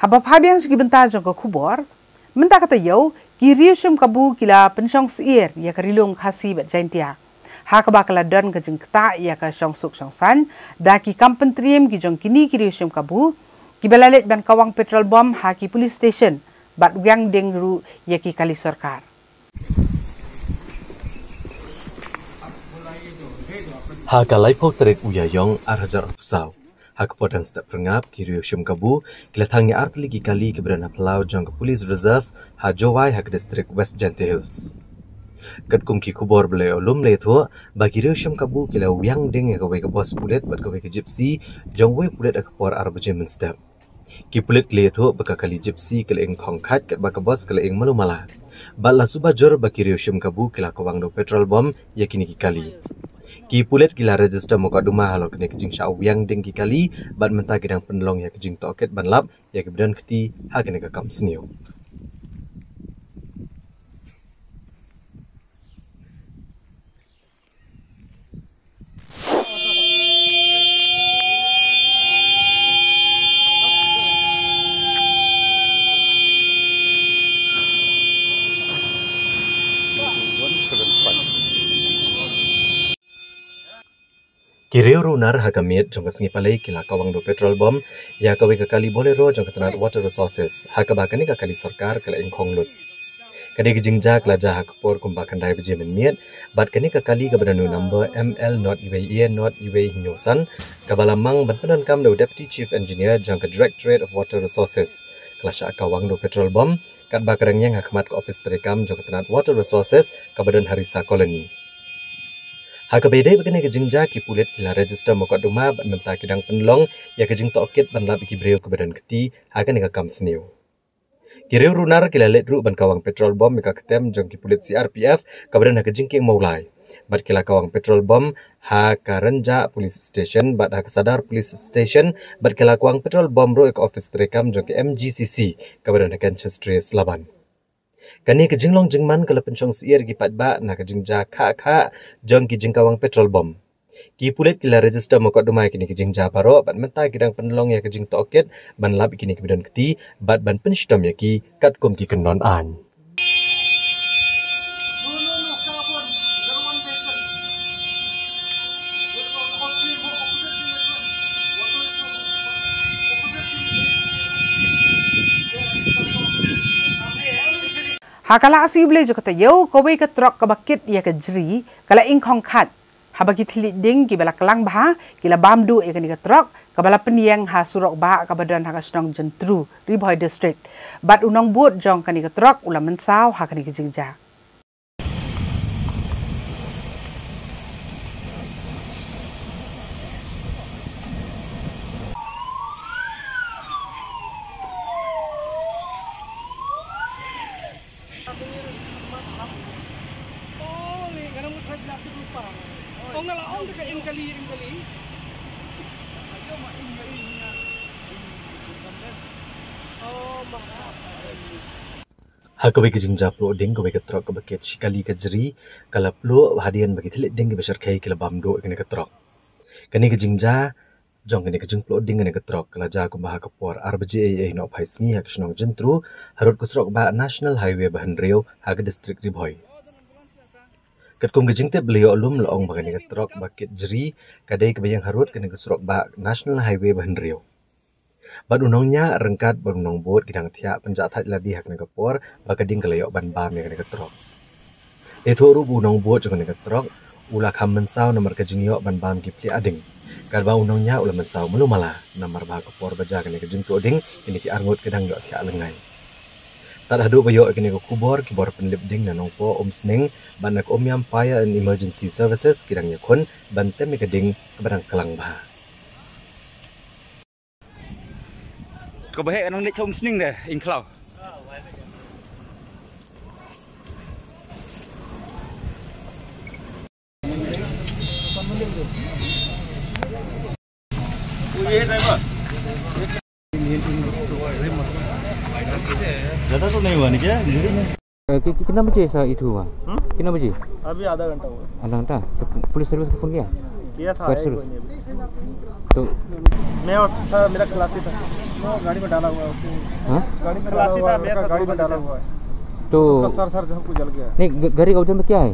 Haba phai biang sha ki bynta jong ka khubor, mynta ka taïew, ki riew shim kabu ki la pynshong syier ïa ka Ri Lum Khasi bad Jaintia, ha kaba ka la don ka jingktah ïa ka shongsuk shongsaiñ da ki kam pyntriem ki jong kine ki riew shim kabu, kiba la leit ban kawang petrol bom ha ki police station bad wiang ding ruh ïa ki kali sorkar. Ha ka laiphew tarik u Ïaïong ar hajar arphew saw, ha ka por dang step pyrngap, ki riew shim kabu ki la thang ïa artylli ki kali kiba don ha phyllaw jong ka Police Reserve ha Jowai, ha ka district West Jaintia Hills. Katkum ki khubor ba la ïoh lum, la ïathuh ba ki riew shim kabu ki la wiang ding ïa kawei ka bos pulit bad kawei ka Gypsy jong uwei u pulit ha ka por ar baje mynstep. Ki pulit ki la ïathuh ba ka kali Gypsy ka la ing khongkhait katba ka bos ka la ing malu mala. Bad la suba jur ba ki riew shim kabu ki la kawang da u petrol bom ïa kine ki kali. Ki pulit ki la register mukotduma halor kane ka jingshah wiang ding ki kali, bad mynta ki dang pynlong ïa ka jingtohkit ban lap ïa kiba don kti ha kane ka kam sniew. Ki riew runar ha ka miet jong ka sngi Palei ki la kawang da u petrol bom ïa kawei ka kali Bolero jong ka tnat Water Resources, ha kaba kane ka kali sorkar ka la ing khong lut. Kane ka jingjia ka la jia ha ka por kumba khyndai baje mynmiet, bad kane ka kali kaba don u number M L not iwei A not iwei hynñiew san, kaba la mang ban pyndonkam da u Deputy Chief Engineer jong ka Directorate of Water Resources, ka la shah kawang da u petrol bom, katba ka rang ïeng ha khmat ka ophis treikam jong ka tnat Water Resources kaba don ha Risa Colony. Ha kaba ïadei bad kane ka jingjia, ki pulit ki la register mukotduma bad mynta ki dang pynlong ïa ka jingtohkit ban lap ïa ki briew kiba don kti ha kane ka kam sniew. Ki riew runar ki la leit ruh ban kawang petrol bom ïa ka ktem jong ki pulit C R P F kaba don ha ka jingkieng Mawlai. Bad ki la kawang petrol bom ha ka Rynjah Police Station bad ha ka Sadar Police Station, bad ki la kawang petrol bom ruh ïa ka ophis treikam jong ka M G C C kaba don ha Kenshin Street, Slaban. Kane ka jinglong jingman ka la pynshong syier ïa ki paidbah na ka jingjia khah khah jong ki jingkawang petrol bom. Ki pulit ki la register mukotduma ïa kine ki jingjia baroh bad mynta ki dang pynlong ïa ka jingtohkit ban lap ïa kine kiba don kti bad ban pynshitom ïa ki katkum ki kyndon aiñ. Ha ka la siew Blei jong ka taïew, kawei ka trok kaba kit ïa ka jri ka la ing khongkhait. Haba ki thylliej ding kiba la klang bha ki la bam duh ïa kane ka trok kaba la pynïeng ha surok bah kaba don ha ka shnong Jyntru, Ri Bhoi District. Bad u nongbud jong kane ka trok u la mynsaw ha kane ka jingjia. Ha kawei ka jingjia pluh ding, kawei ka trok kaba kit shi kali ka jri ka la pluh hadien ba ki thylliej ding kiba shyrkhei ki la bam duh ïa kane ka trok. Kane ka jingjia jong kane ka jingpluh ding kane ka trok ka la jia kumba ha ka por ar baje eiei nohphai sngi ha ka shnong Jyntru, harud ka surok bah National Highway ba hynriew ha ka district Ri Bhoi. Katkum ka jingtip ba la ïoh lum, la ong ba kane ka trok ba kit jri ka dei kaba ïeng harud kane ka surok bah National Highway ba hynriew. Bad u nongñiah ryngkat bad u nongbud ki dang thiah pynjah thait lade ha kane ka por ba ka ding ka la ïoh ban bam ïa kane ka trok. La ïathuh ruh ba u nongbud jong kane ka trok u la kham mynsaw namar ka jingïoh ban bam ki pliah ding. Katba u nongñiah u la mynsaw malu mala namar ba ha ka por ba jia kane ka jingpluh ding, kine ki arngut ki dang ïoh thiah lyngngai. Tad haduh ba ïoh ïa kane ka khubor, ki bor pynlip ding na Nongpoh Umsning bad na ka Umiam Fire and Emergency Services ki dang ïakhun ban tem ïa ka ding kaba dang klang bha. Kaba heh ka nang leit sha Umsning de, ing khlaw. ज्यादा तो नहीं हुआ नीचे, धीरे। अ, कि-, कि-, कितना बजे ऐसा इशू हुआ? हम्म? कितना बजे? अभी आधा घंटा हुआ। आधा घंटा? तो पु-, पुलिस सर्विस को फोन किया? किया था, आया ही कोई नहीं अभी। तो मैं और था, मेरा खलासी था। वो गाड़ी में डाला हुआ है उसको। हाँ? गाड़ी में डाला हुआ है, मैं था, गाड़ी में डाला हुआ है। तो उसका सर, सर जो हमको जल गया है। नहीं, ग-, गाड़ी का वजन में क्या है?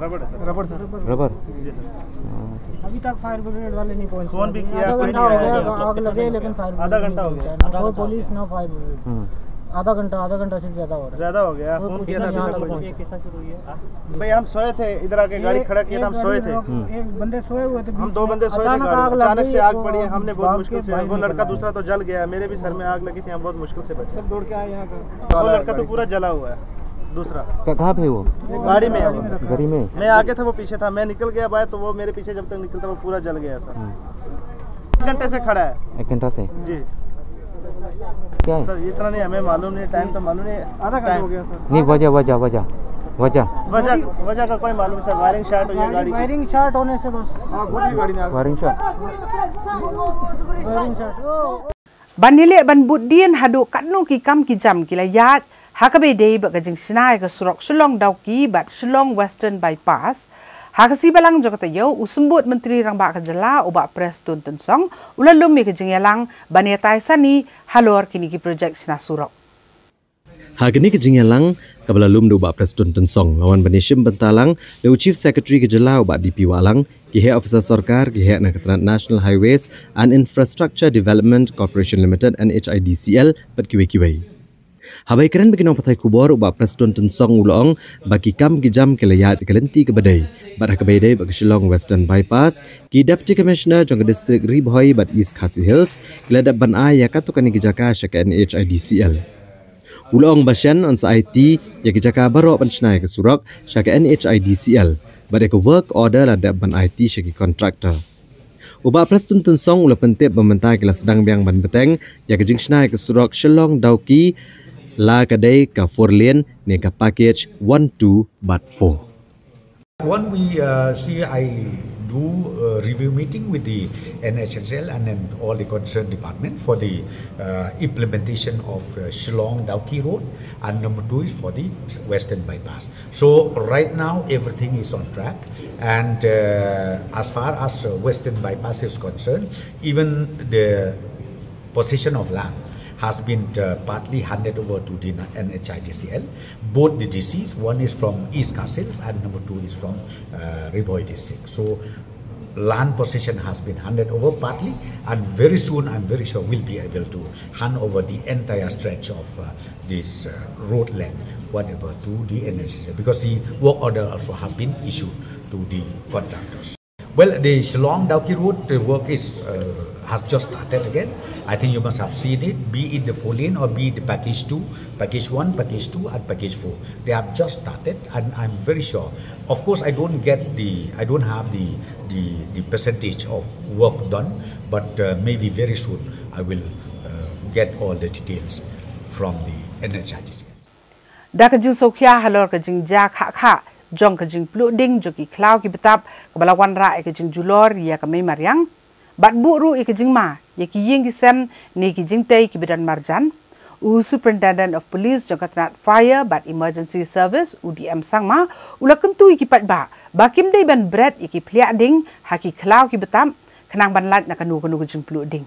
रबड़ है सर। रबड़ सर। रबड़? जी सर। हाँ। अभी तक फायर ब्रिगेड वाले नहीं पहुंचे। फोन भी किया, आधा कोई घंटा नहीं हो आया। गया, आग लगे, लेकिन फायर ब्रिगेड आधा घंटा हो गया। कोई पुलिस ना फायर ब्रिगेड। हम्म। आधा घंटा, आधा घंटा से ज्यादा हो रहा है। ज्यादा हो गया, कोई फोन किया था, यहाँ तक पहुंचा। भाई, हम सोए थे, इधर आके गाड़ी खड़ा किया था, हम सोए थे। हम्म। एक बंदे सोए हुए थे, हम दो बंदे सोए थे, अचानक आग लग गई, अचानक से आग पड़ी है, हमने बहुत मुश्किल से, वो लड़का दूसरा तो जल गया, मेरे भी सर में आग लगी थी, हम बहुत मुश्किल से बचे। दौड़ के आए यहाँ पे। वो लड़का तो पूरा जला हुआ है, दूसरा। क-, कहाँ पे वो? गाड़ी में है वो। गाड़ी में? मैं आगे था, वो पीछे था, मैं निकल गया बाहर, तो वो मेरे पीछे जब तक निकलता, वो पूरा जल गया सर। हम्म। एक घंटे से खड़ा है। एक घंटा से? जी। क्या है? सर, इतना नहीं, हमें मालूम नहीं, टाइम तो मालूम नहीं। आधा घंटा हो गया सर। नहीं, वजह, वजह, वजह, वजह। वजह, वजह का कोई मालूम सर, वायरिंग शॉर्ट हुई है गाड़ी की। वायरिंग शॉर्ट होने से बस। हाँ, पूरी गाड़ी में आग। Wiring short. Wiring short. ओ, ओ। Ban ïaleh ban bud dien haduh katno ki kam ki jam ki la ïaid ha kaba ïadei bad ka jingshna ïa ka surok Shillong Dawki bad Shillong Western Bypass. Ha ka sngi Balang jong ka taïew, u Symbud Myntri Rangbah ka Jylla u Bah Prestone Tynsong u la lum ïa ka jingïalang ban ïatai sani halor kine ki projek shna surok. Ha kane ka jingïalang kaba la lum da u Bah Prestone Tynsong, la wan ban ïashim bynta lang da u Chief Secretary ka Jylla u Bah D P Wahlang, ki heh officer sorkar, ki heh na ka tnat National Highways and Infrastructure Development Corporation Limited, N H I D C L, bad kiwei kiwei. Haba ïakren bad ki nongpathai khubor, u Bah Prestone Tynsong u la ong ba ki kam ki jam ki la ïaid ha ka lynti kaba dei. Bad ha kaba ïadei bad ka Shillong Western Bypass, ki Deputy Commissioner jong ka district Ri Bhoi bad East Khasi Hills ki la dep ban ai ïa katto katne ki jaka sha ka N H I D C L. U la ong ba shen yn sa aiti ïa ki jaka baroh ban shna ïa ka surok sha ka N H I D C L. Bad ïa ka work order la dep ban aiti sha ki contractor. U Bah Prestone Tynsong u la pyntip ba mynta ki la sdang biang ban bteng ïa ka jingshna ïa ka surok Shillong Dawki, la ka dei ka four lane ne ka package one, two bad four. One, we, uh, see, I do a review meeting with the N H I D C L and then all the concerned department for the, uh, implementation of, uh, Shillong Dawki Road, and number two is for the Western Bypass. So right now everything is on track, and, uh, as far as, uh, Western Bypass is concerned, even the possession of land has been, uh, partly handed over to the N H I D C L. Both the D Cs, one is from East Khasi Hills and number two is from, uh, Ri Bhoi district. So land possession has been handed over partly, and very soon, I'm very sure, we'll be able to hand over the entire stretch of, uh, this, uh, road length, whatever, to the N H I D C L, because the work order also have been issued to the contractors. Well, the Shillong Dawki Road, the work is, uh, has just started again. I think you must have seen it, be it the four lane or be it the package two, package one, package two, and package four. They have just started, and I'm very sure. Of course, I don't get the, I don't have the, the, the percentage of work done, but, uh, maybe very soon I will, uh, get all the details from the N H I D C L. Da ka jingsngewkhia halor ka jingjia khah khah jong ka jingpluh ding jong ki khlaw ki btap kaba la wanrah ïa ka jingjulor ïa ka mei mariang bad buh ruh ïa ka jingma ïa ki ïing ki sem ne ki jingtei kiba don marjan, u Superintendent of Police jong ka tnat Fire bad Emergency Service, u D M Sangma, u la kyntu ïa ki paidbah ba kim dei ban bret ïa ki phliah ding ha ki khlaw ki btap khnang ban lait na kano kano ka jingpluh ding.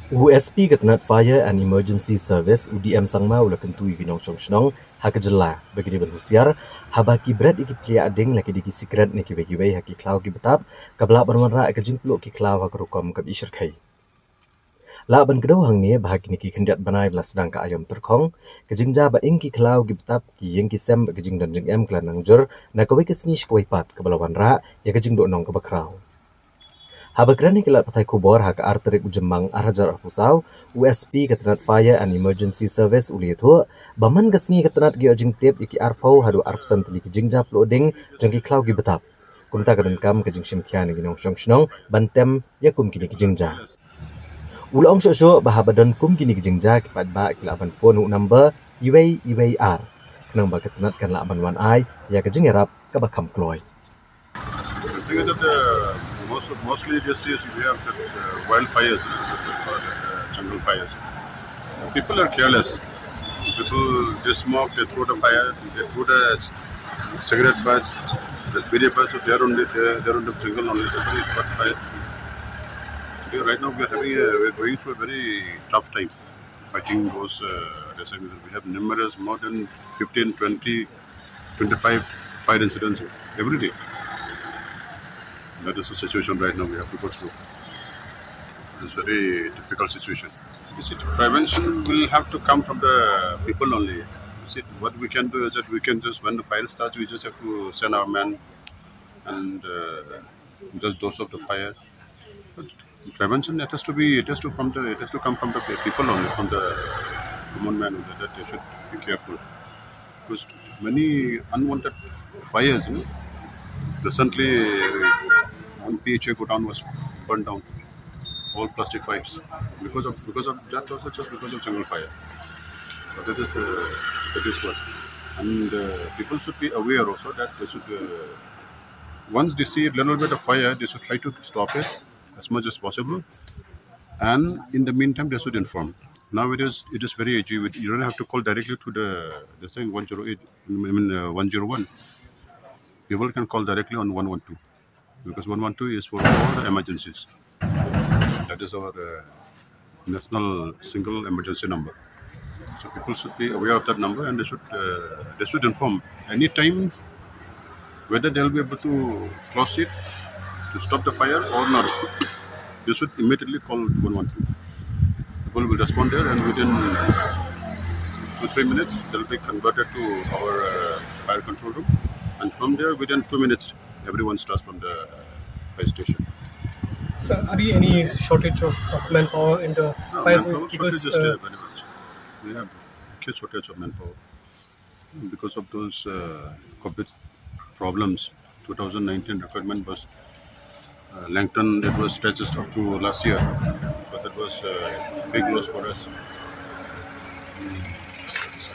U S P ka tnat Fire and Emergency Service, u D M Sangma, u la kyntu ïa ki nongshong shnong ha ka jylla ba ki dei ban husiar haba ki bret ïa ki phliah ding, la ki dei ki sikret ne kiwei kiwei, ha ki khlaw ki btap kaba lah ban wanrah ïa ka jingpluh ki khlaw ha ka rukom kaba ishyrkhei. Lah ban kdew hangne ba ha kine ki khyndiat bnai ba la sdang ka aïom tyrkhong, ka jingjia ba ing ki khlaw ki btap, ki ïing ki sem bad ka jingdon jingem ka la nang jur na kawei ka sngi sha kawei pat kaba la wanrah ïa ka jingduhnong kaba khraw. Haba kren ha ki lad pathai khubor ha ka ar tarik u Jymmang ar hajar arphew saw, u S P ka tnat Fire and Emergency Service u la ïathuh ba man ka sngi ka tnat ki ïoh jingtip ïa ki arphew haduh arphew san tylli ki jingjia pluh ding jong ki khlaw ki btap. Kumta ka donkam ka jingshim khia na ki nongshong shnong ban tem ïa kum kine ki jingjia. U la ong shuh shuh ba haba don kum kine ki jingjia, ki paidbah ki lah ban phone ha u number uwei uwei ar khnang ba ka tnat kan lah ban wan ai ïa ka jingïarap kaba kham kloi. Seeing that, uh, most, mostly these days we have the, uh, wildfires, uh, jungle fires. People are careless. They throw the smoke, they throw the fire, they throw the s-, cigarette butt, It's very bad, so they are only, they are, they are on the jungle only. But I, today, right now, we are having a, we are going through a very tough time fighting those. Uh, racial, we have numerous, more than fifteen, twenty, twenty-five fire incidents every day. That is the situation right now we have to go through. It's a very difficult situation. You see, prevention will have to come from the people only. You see, what we can do is that we can just, when the fire starts, we just have to send our men and uh, just douse off the fire. But prevention, it has to be, it has to from the, it has to come from the people only, from the common man only, that they should be careful. Because many unwanted fires, you know. Recently, one P H A godown was burned down. All plastic pipes because of, because of that also, just because of jungle fire. So that is uh, that is what, and uh, people should be aware also that they should. Uh, once they see a little bit of fire, they should try to stop it as much as possible, and in the meantime, they should inform. Now it is, it is very easy. You don't have to call directly to the, the thing, one zero eight, I mean, uh, one zero one. People can call directly on one one two, because one one two is for all the emergencies. That is our uh, national single emergency number. So people should be aware of that number, and they should uh, they should inform anytime whether they'll be able to close it to stop the fire or not. They should immediately call one one two. People will respond there, and within two three minutes, they'll be converted to our uh, fire control room, and from there, within two minutes, everyone starts from the fire station. So, are there any shortage of, of manpower in the No, fire manpower because shortage is uh, there very much. We have huge shortage of manpower because of those uh, COVID problems. Two thousand nineteen requirement was uh, lengthened. It was stretched up to last year, so that was a big loss for us.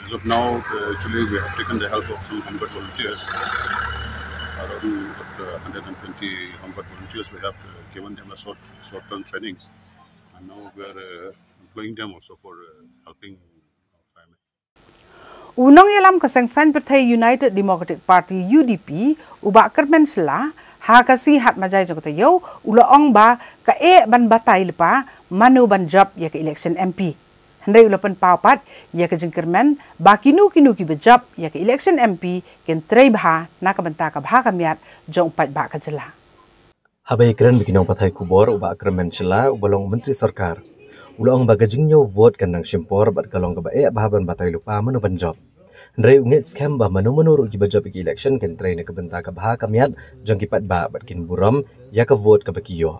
As of now, uh, actually, we have taken the help of some Home Guard volunteers. Around uh, one hundred twenty Home Guard volunteers, we have uh, given them a short short-term trainings, and now we are uh, employing them also for uh, helping firemen. U nongïalam ka seng saiñ pyrthei United Democratic Party U D P, u Bah Kyrmen Shylla, ha ka sngi Hatmaïai jong ka taïew, u la ong ba ka eh ban batai lypa mano ban jop ïa ka election M P. Hynrei u la pynpaw pat ïa ka jingkyrmen ba kino kino kiba jop ïa ka election M P kin trei bha na ka bynta ka bha ka miat jong u paidbah ka jylla. Haba ïakren bad ki nongpathai khubor, u Bah Kyrmen Shylla, uba long u Myntri Sorkar, u la ong ba ka jingñiew vote kan nang shim por bad ka long kaba eh bha ban batai lypa mano ban jop. Hynrei u ngeit skhem ba mano mano ruh kiba jop ïa ka election kin trei na ka bynta ka bha ka miat jong ki paidbah bad kin burom ïa ka vote kaba ki ïoh.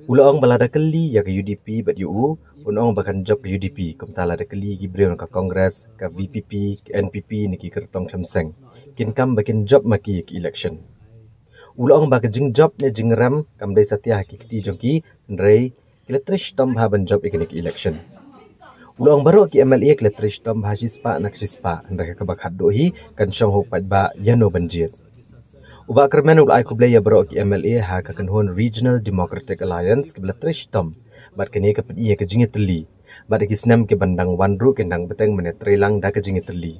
U la ong ba lada kylli ïa ka U D P bad ïa u, un ong ba kan jop ka U D P, kumta lada kylli ki briew na ka Congress, ka V P P, ka N P P ne ki kyrtong khlem seng, kin kam ba kin jop ma ki ïa ka election. U la ong ba ka jingjop ne jingrem kam dei satia ha ki kti jong ki, hynrei ki la trei shitom bha ban jop ïa kane ka election. U la ong baroh ki M L A ki la trei shitom bha shispah na ka shispah, hynrei ha kaba khatduh hi kan shong ha u paidbah ïano ban jied. U Bah Kyrmen u la ai khublei ïa baroh ki M L A ha ka kynhun Regional Democratic Alliance kiba la trei shitom bad kane ka pyni ïa ka jingïatylli. Bad ha ki snem kiban dang wan ruh kin dang bteng mynne trei lang da ka jingïatylli.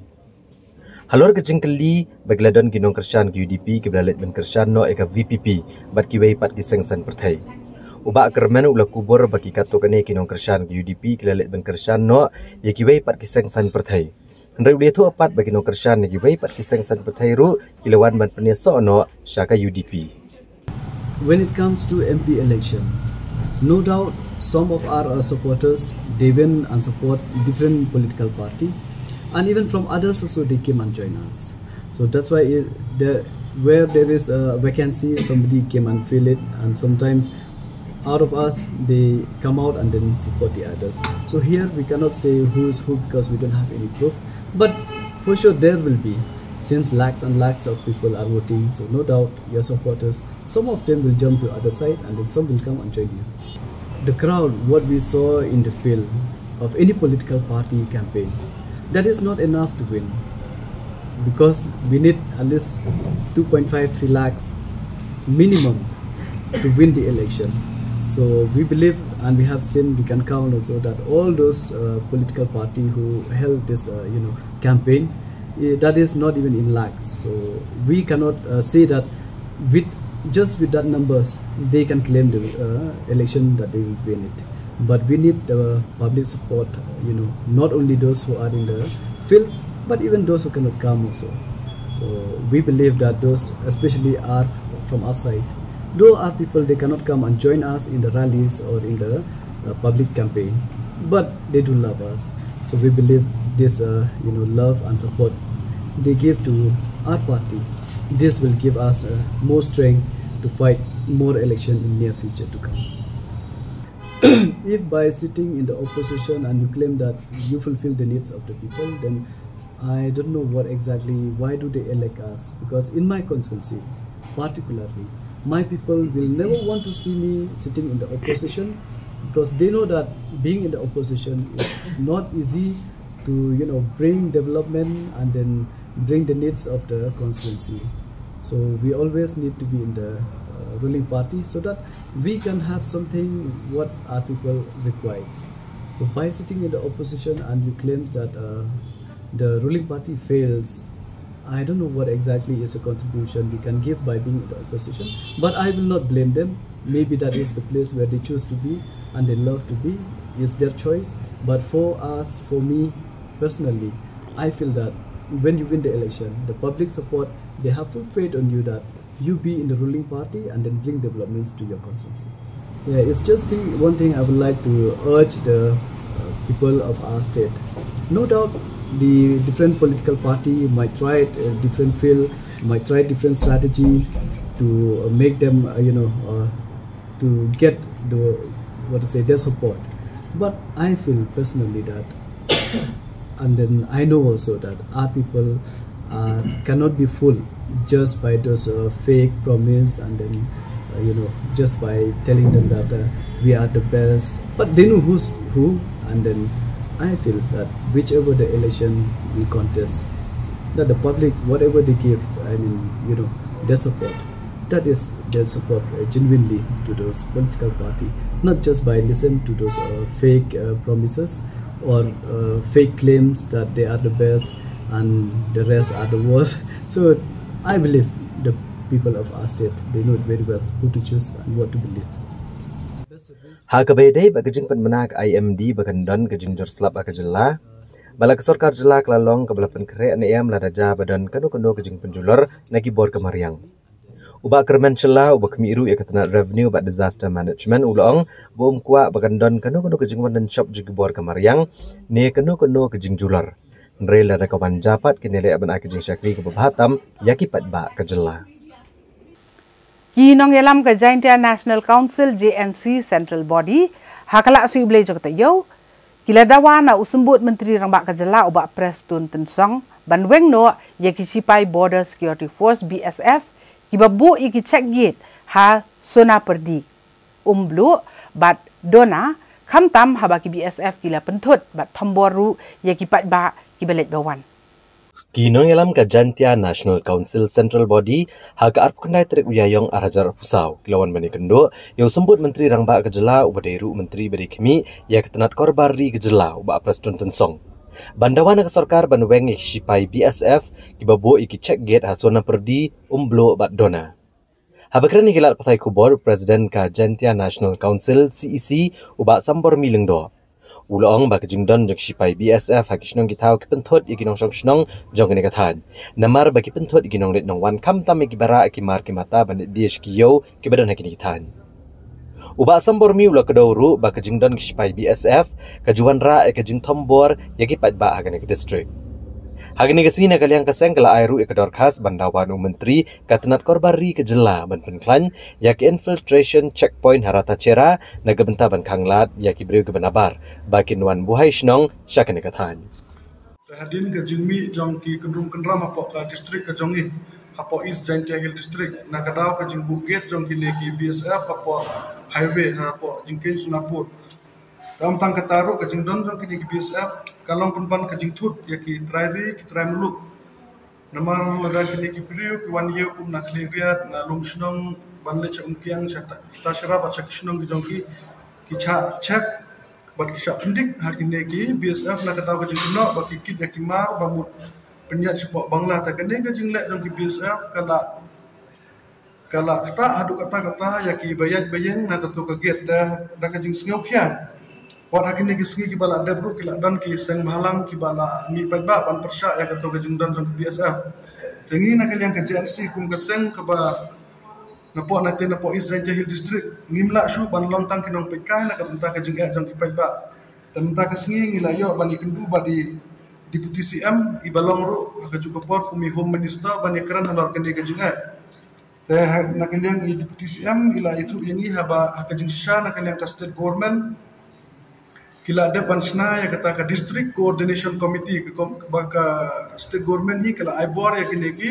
Halor ka jingkylli ba ki la don ki nongkyrshan ka U D P kiba la leit ban kyrshan noh ïa ka V P P bad kiwei pat ki seng saiñ pyrthei, u Bah Kyrmen u la kubur ba ki katto katne ki nongkyrshan ka U D P ki la leit ban kyrshan noh ïa kiwei pat ki seng saiñ pyrthei. Hynrei u la ïathuh pat ba ki nongkyrshan na kiwei pat ki seng saiñ pyrthei ruh ki la wan ban pynïasoh noh sha ka U D P. When it comes to M P election, no doubt some of our uh, supporters, they win and support different political party, and even from others also they came and join us. So that's why it, the, where there is a vacancy, somebody came and fill it, and sometimes out of us they come out and then support the others. So here we cannot say who is who because we don't have any proof. But for sure there will be, since lakhs and lakhs of people are voting. So no doubt your supporters, some of them will jump to other side and then some will come and join you. The crowd, what we saw in the field of any political party campaign, that is not enough to win, because we need at least two point five three lakhs minimum to win the election. So we believe, and we have seen, we can count also that all those uh, political party who held this, uh, you know, campaign, Eh, that is not even in lakhs. So we cannot uh, say that with just with that numbers they can claim the uh, election that they will win it. But we need the public support. You know, not only those who are in the field, but even those who cannot come also. So we believe that those, especially are from our side, though our people they cannot come and join us in the rallies or in the uh, public campaign, but they do love us. So we believe this, uh, you know, love and support they give to our party, this will give us uh, more strength to fight more election in near future to come. If by sitting in the opposition and you claim that you fulfill the needs of the people, then I don't know what exactly, why do they elect us? Because in my constituency, particularly, my people will never want to see me sitting in the opposition, because they know that being in the opposition is not easy to, you know, bring development and then bring the needs of the constituency. So we always need to be in the uh, ruling party so that we can have something what our people requires. So by sitting in the opposition and you claim that uh, the ruling party fails, I don't know what exactly is the contribution we can give by being in the opposition. But I will not blame them. Maybe that is the place where they choose to be and they love to be. It's their choice. But for us, for me personally, I feel that when you win the election, the public support, they have full faith on you that you be in the ruling party and then bring developments to your constituency. Yeah, it's just thing, one thing I would like to urge the uh, people of our state. No doubt, the different political party might try it, a different field, might try different strategy to uh, make them, uh, you know, uh, to get the, what to say, their support. But I feel personally that and then I know also that our people uh, cannot be fooled just by those uh, fake promise and then uh, you know, just by telling them that uh, we are the best. But they know who's who, and then I feel that whichever the election we contest, that the public, whatever they give, I mean, you know, their support, that is their support uh, genuinely to those political party, not just by listen to those uh, fake uh, promises or uh, fake claims that they are the best and the rest are the worst. So I believe the people of our state, they know very well who to choose and what to believe. Ha kaba ïadei bad ka jingpynbna ka I M D ba kan don ka jingjur slap ha ka jylla, ba la ka sorkar jylla ka la long kaba la pynkhreh ne em lada jia ba don kano kano ka jingpynjulor na ki bor ka mariang. U Bah Kyrmen Shylla, uba khmih ruh ïa ka tnat Revenue bad Disaster Management, u la ong ba um kwah ba kan don kano kano ka jingwan dang shop jong ki bor ka mariang ne kano kano ka jingjulor. Hynrei lada ka wan jia pat, kine leh ban ai ka jingshakri kaba bha tam ïa ki paidbah ka jylla. Ki nongïalam ka Jaintia National Council, J N C, Central Body ha ka Laiñ Blei jong ka taïew, ki la dawa na u Symbud Myntri Rangbah ka jylla, u Bah Prestone Tynsong, ban weng noh ïa ki sipai Border Security Force, B S F, kiba buh ïa ki check gate ha Sonapyrdi, Umbluh bad Dona, khamtam haba ki B S F ki la pynthut bad thombor ruh ïa ki paidbah kiba leit ba wan. Ki nongïalam ka Jaintia National Council Central Body ha ka arphew khyndai tarik u Ïaïong ar hajar arphew saw ki la wan ban ïakynduh ïa u Symbud Myntri Rangbah ka jylla, uba dei ruh u Myntri ba dei khmih ïa ka tnat Korbar Ri ka jylla, u Bah Prestone Tynsong, ban dawa na ka sorkar ban weng ïa ki sipai B S F kiba buh ïa ki check gate ha Sonapyrdi, Umbluh bad Dona. Haba kren ïa ki lad pathai khubor, President ka Jaintia National Council, C E C, u Bah Sambormi Lyngdoh, u la ong ba ka jingdon jong ki sipai B S F ha ki shnong ki thaw ki pynthut ïa ki nongshong shnong jong kane ka thaiñ. Namar ba ki pynthut ïa ki nongleit nongwan, khamtam ïa ki baroh ki mar ki mata ban leit die sha ki ïew kiba don ha kine ki thaiñ. U Bah Sambormi u la kdew ruh ba ka jingdon ki sipai B S F ka ju wanrah ïa ka jingthombor ïa ki paidbah ha kane ka district. Ha kane ka sngi, na ka liang ka seng ka la ai ruh ïa ka dorkhas ban dawa na u Myntri ka tnat Korbar Ri ka jylla ban pynkhlaiñ ïa ka infiltration checkpoint ha Ratacherra na ka bynta ban khanglad ïa ki briew kiba nabar ba kin wan buhai shnong sha kane ka thaiñ. Te hadien ka jingmih jong ki kynrum kynram hapoh ka district ka jong ngi, hapoh East Jaintia Hills District, na ka daw ka jingbuh gate jong kine ki B S F hapoh highway, hapoh jingkieñ Sonapyrdi. Te ym tang kata ruh, ka jingdon jong kine ki B S F ka long pynban ka jingthut ïa ki trai ri, ki trai muluk. Namar lada kine ki briew ki wan ïew kum na khlieh riat, na lum shnong, ban leit sha Umkiang, sha Ta-, Ratacherra bad sha ki shnong ki jong ki, ki shah check bad ki shah pyndik ha kine ki B S F na ka daw ka jingkynnoh ba ki kit ïa ki mar ba mut pynïaid shapoh Bangla. Te kane ka jingleh jong ki B S F ka la ka la ktah haduh katta katta ïa ki ba ïaid ba ïeng na kato ka gate. Te da ka jingsngewkhia wat ha kine ki sngi kiba la dep ruh ki la don ki seng bhalang kiba la mih paidbah ban pyrshah ïa kato ka jingdon jong ki B S F. Te ngi na ka liang ka J N C kum ka seng kaba napoh na te napoh East Jaintia Hill District ngim lah shuh ban long tang ki nongpeitkai na ka bynta ka jingeh jong ki paidbah. Te mynta ka sngi ngi la ïoh ban ïakynduh bad i Deputy C M i ba long ruh ha kajuh ka por kum i Home Minister ban ïakren halor kane ka jingeh. Te ha, na ka liang i Deputy C M i la ïathuh ïa ngi haba ha ka jingshisha na ka liang ka State Government ki la dep ban shna ïa kata ka District Coordination Committee ka kom, ba ka State Government hi ka la ai bor ïa kine ki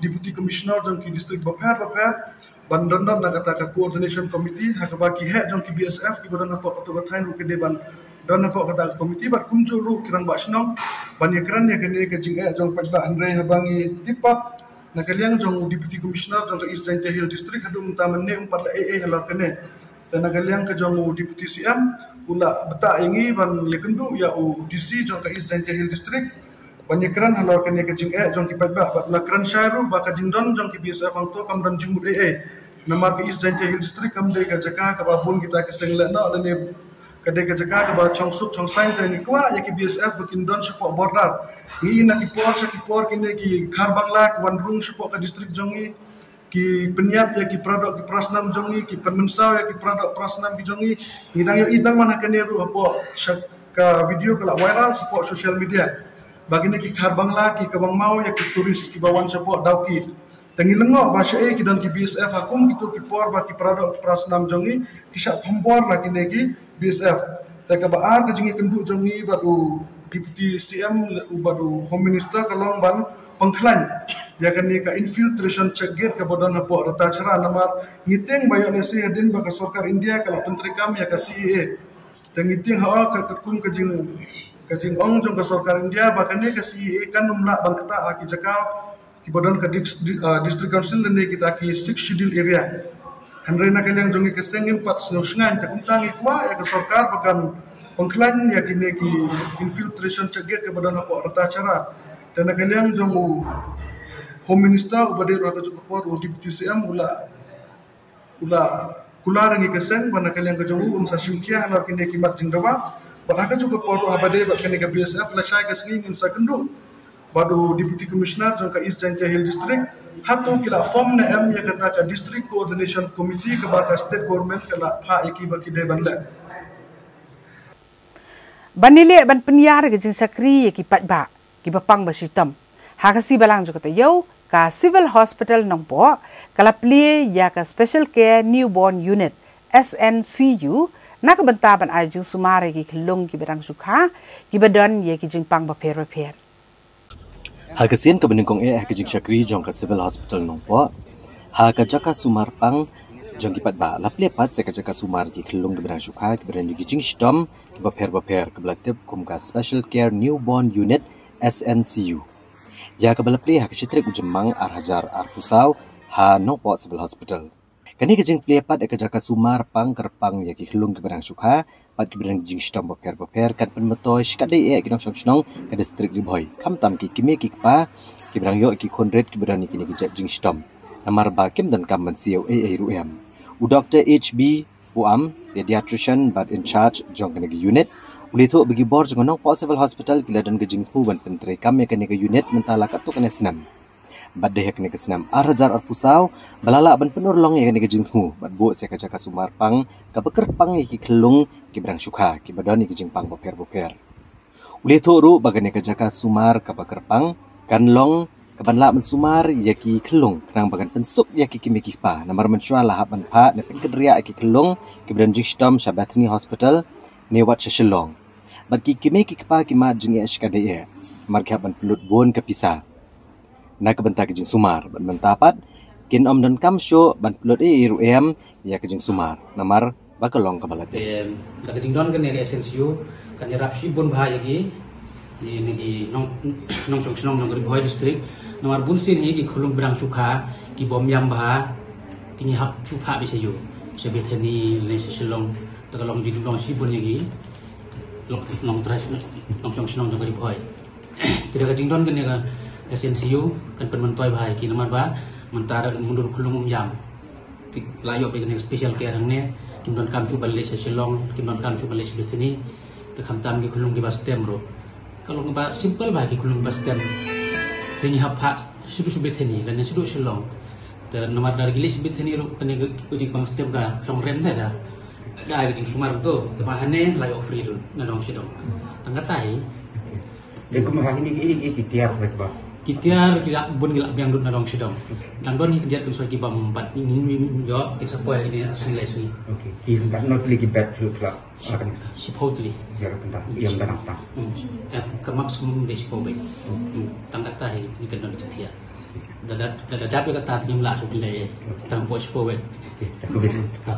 Deputy Commissioner jong ki district bapher bapher ban don don na kata ka Coordination Committee, ha kaba ki heh jong ki B S F kiba don hapoh kato ka thaiñ ruh ki dei ban don hapoh kata ka committee bad kumjuh ruh ki rangbah shnong ban ïakren ïa kane ka jingeh jong paidbah. Hynrei haba ngi tip pat na ka liang jong u Deputy Commissioner jong ka East Jaintia Hill District haduh mynta mynne um pat leh ei ei halor kane. Te na ka liang ka jong u Deputy C M u la btah ïa ngi ban ïakynduh ïa u D C jong ka East Jaintia Hill District ban ïakren halor kane ka jingeh jong ki paidbah bad u la kren shai ruh ba ka jingdon jong ki B S F hangto kam don jingmut ei ei. Namar ka East Jaintia Hill District kam dei ka jaka kaba bun kita ki seng lehnoh lane ka dei ka jaka kaba chong suk chong saiñ. Te ngi kwah ïa ki B S F ba kin don shapoh border. Ngi na ki por sha ki por kine ki Khar Bangla ki wan rung shapoh ka district jong ngi, ki pynïap ïa ki paradoh ki parasnam jong ngi, ki pynmynsaw ïa ki paradoh parasnam ki jong ngi. Ngi dang ïohi tang man ha kane ruh hapoh sha ka video ka la viral shapoh social media ba kine ki Khar Bangla ki kaba ngmaw ïa ki tourist kiba wan shapoh Dawki. Te ngi lyngngoh ba shaei ki don ki B S F ha kum kito ki por ba ki paradoh ki parasnam jong ngi ki shah thombor na kine ki B S F. Te kaba ar ka jingïakynduh jong ngi bad u Deputy C M u bad u Home Minister ka long ban pynkhlaiñ ïa kane ka infiltration check gate kaba don hapoh Ratacherra. Namar ngi tieng ba ïoh lehse hadien ba ka sorkar India ka la pyntreikam ïa ka C A A. Te ngi tieng ha ka katkum ka jing ka jingong jong ka sorkar India ba kane ka C A A kan ym lah ban ktah ha ki jaka kiba don ka dis-, di-, ah, District Council lane kita ki Sixth Schedule area. Hynrei na ka liang jong ngi ka seng ngim pat sngew shngaiñ, te kumta ngi kwah ïa ka sorkar ba kan pynkhlaiñ ïa kine ki infiltration check gate kaba don hapoh Ratacherra. Te na ka liang jong u Home Minister uba dei ruh ha kajuh ka por u Deputy C M u la u la kular ïa ngi ka seng ba na ka liang ka jong u un sa shim khia halor kine ki mat jingdawa. Bad ha kajuh ka por ruh haba dei bad kane ka B S F lashai ka sngi ngin sa kynduh bad u Deputy Commissioner jong ka East Jaintia Hill District hato ki la form ne em ïa kata ka District Coordination Committee kaba ka State Government ka la phah ïa ki ba ki dei ban leh. Ban ïaleh ban pynïar ïa ka jingshakri ïa ki paidbah kiba pang ba shitom. Ha ka sngi Balang jong ka taïew, ka Civil Hospital Nongpoh ka la plie ïa ka Special Care Newborn Unit, S N C U, na ka bynta ban ai jingsumar ïa ki khyllung kiba dang shu kha kiba don ïa ki jingpang bapher bapher. Ha ka sien kaba nyngkong eh ha ka jingshakri jong ka Civil Hospital Nongpoh, ha ka jaka sumar pang jong ki paidbah, la plie pat sa ka jaka sumar ki khyllung kiba dang shu kha kiba don ïa ki jingshitom kiba pher bapher kaba la tip kum ka Special Care Newborn Unit, S N C U. Ïa kaba la plie ha ka shi tarik u Jymmang ar hajar arphew saw ha Nongpoh Civil Hospital. Kane ka jingplie pat ïa ka jaka sumar pang kyrpang ïa ki khyllung kiba dang shu kha bad kiba don jingshitom bapher bapher kan pynmyntoi shikatdei eh ki nongshong shnong ka distrik Ri Bhoi, khamtam ki kmie ki kpa kiba dang ïoh ki khun rit kiba don ïa kine ki jait jingshitom. Namar ba kim donkam ban siew ei ei ruh em. U Doktor H B Puam, pediatrician bad in charge jong kane ka unit, u la ïathuh ba ki bor jong ka Nongpoh Civil Hospital ki la don ka jingthmu ban pyntreikam ïa kane ka unit mynta la katto katne snem. Bad dei ha kane ka snem ar hajar arphew saw ba la lah ban pynurlong ïa kane ka jingthmu bad buh sa ka jaka sumar pang kaba kyrpang ïa ki khyllung kiba dang shu kha kiba don ïa ki jingpang bapher bapher. U la ïathuh ruh ba kane ka jaka sumar kaba kyrpang kan long kaban lah ban sumar ïa ki khyllung khnang ba kan pynsuk ïa ki kmie ki kpa. Namar mynshuwa la hap ban phah ne pynkynriah ïa ki khyllung kiba don jingshitom sha Bethany Hospital ne wat sha Shillong. Bad ki kmie ki kpa ki mad jingeh shikatdei eh namar ki hap ban pynlut bun ka pisa na ka bynta ka jingsumar bad mynta pat kin ym donkam shuh ban pynlut ei ei ruh em ïa ka jingsumar namar ba ka long kaba la tip. Em, da ka jingdon kane ka S N C U kan ïarap shibun bha ïa ki, ïa kine ki nong, nongshong shnong jong ka Ri Bhoi District. Namar bun sien hi ki khyllung ba dang shu kha ki bym ïam bha, ki ngi hap shu phah beit sha ïew, sha Bethany lane sha Shillong. Te ka long jingdon shibun ïa ki nong, nongtrai, nongshong shnong jong ka Ri Bhoi. Te da ka jingdon kane ka Ka C N C U kan pynmyntoi bha ïa ki namar ba mynta da myndur khunlung um ïam. Te la ïoh ïa kane special care hangne, kim donkam shuh ban leit sha Shillong, kim donkam shuh ban leit sha Bethany. Te khamtam ki khunlung kiba stem ruh, ka long kaba simple bha ki khunlung kiba stem. Te ngi hap phah shuh sha Bethany lane sha Shillong. Te namar da ki leit sha Bethany ruh kane ka, ki kujik bang stem ka shong rem da da. Da ki jingsumar to, te ba hangne la ïoh free ruh na dong shi dong. Tang katai. Te kumba hangne ki, ki, ki tiar ba. Ki tiar ki la bun ki la biang ruh na dong shi dong. Dang don ki kyndiat kan soi ki bam bat ni ni ni yo ki sa poi ni sing lai sing. Okay. Ki ba not li ki bat ruh la. Shiphew tylli. Ya ka pynta. Ïam da nang sta. Hmm. Ka, ka maximum de shiphew bek. Hmm. Tang katai ni kan don ki tiar. Da da da da da ka ta ni la shu le. Tang poi shiphew bek. Okay. Ta.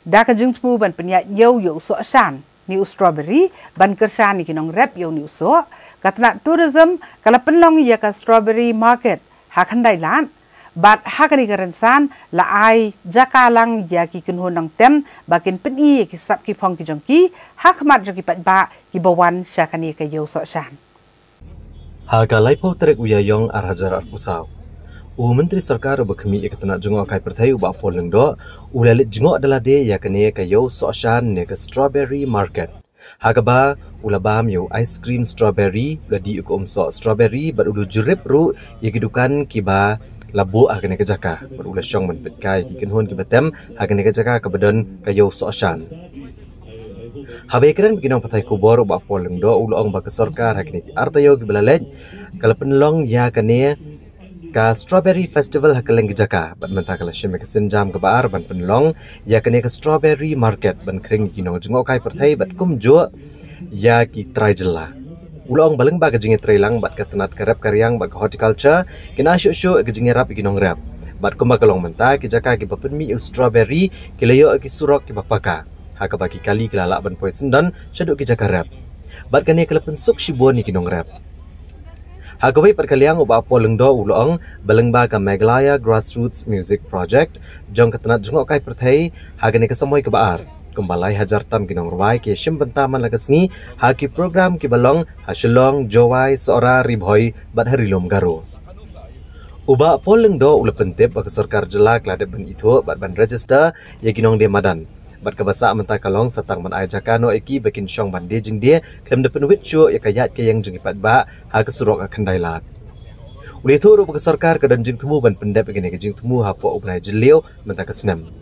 Da ka jingthmu ban pynïaid ïew ïa u sohshan ne u strawberry ban kyrshan ïa ki nongrep ïa une u soh, ka tnat tourism ka la pynlong ïa ka strawberry market ha Khyndai Lad, bad ha kane ka rynsan la ai jaka lang ïa ki kynhun nongtem ba kin pyni ïa ki sap ki phong ki jong ki ha khmat jong ki paidbah kiba wan sha kane ka ïew sohshan. Ha ka laiphew tarik u Ïaïong ar hajar arphew saw, u Myntri Sorkar uba khmih ïa ka tnat jngohkai pyrthei u Bah Paul Lyngdoh u la leit jngoh da lade ïa kane ka ïew sohshan ne ka strawberry market, ha kaba u la bam ïa u ice cream strawberry, u la dih ïa ka um soh strawberry bad u la jurip ruh ïa ki dukan kiba la buh ha kane ka jaka bad u la shong ban peit kai ki kynhun kiba tem ha kane ka jaka kaba don ka ïew sohshan. Haba ïakren bad ki nongpathai khubor u Bah Paul Lyngdoh u la ong ba ka sorkar ha kine ki ar taïew kiba la leit ka la pynlong ïa kane ka Strawberry Festival ha kylleng ki jaka bad mynta ka la shim ïa ka sienjam kaba ar ban pynlong ïa kane ka Strawberry Market ban khring ïa ki nongjngohkai pyrthei bad kumjuh ïa ki trai jylla. U la ong ba lyngba ka jingïatreilang bad ka tnat ka rep ka riang bad ka horticulture kin ai shuh shuh ïa ka jingïarap ïa ki nongrep. Bad kumba ka long mynta ki jaka kiba pynmih ïa u strawberry ki la ïoh ïa ki surok kiba paka, ha kaba ki kali ki la lah ban poi syndon shaduh ki jaka rep. Bad kane ka la pynsuk shibun ïa ki nongrep. Ha kawei pat ka liang u Bah Paul Lyngdoh u la ong ba lyngba ka Meghalaya Grassroots Music Project jong ka tnat jngohkai pyrthei ha kane ka samoi kaba ar, kumba lai hajar tam ki nongrwai ki shim bynta man la ka sngi ha ki program kiba long ha Shillong, Jowai, Sohra, Ri Bhoi bad ha Ri Lum Garo. U Bah Paul Lyngdoh u la pyntip ba ka sorkar jylla ka la dep ban ithuh bad ban register ïa ki nongdie madan. Bad kaba sah mynta ka long sa tang ban ai jaka noh ïa ki ba kin shong ban die jingdie khlem da pynwit shuh ïa ka ïaid ka ïeng jong ki paidbah ha ka surok ha Khyndai Lad. U la ïathuh ruh ba ka sorkar ka don jingthmu ban pyndep ïa kane ka jingthmu hapoh u bnai Jylliew mynta ka snem.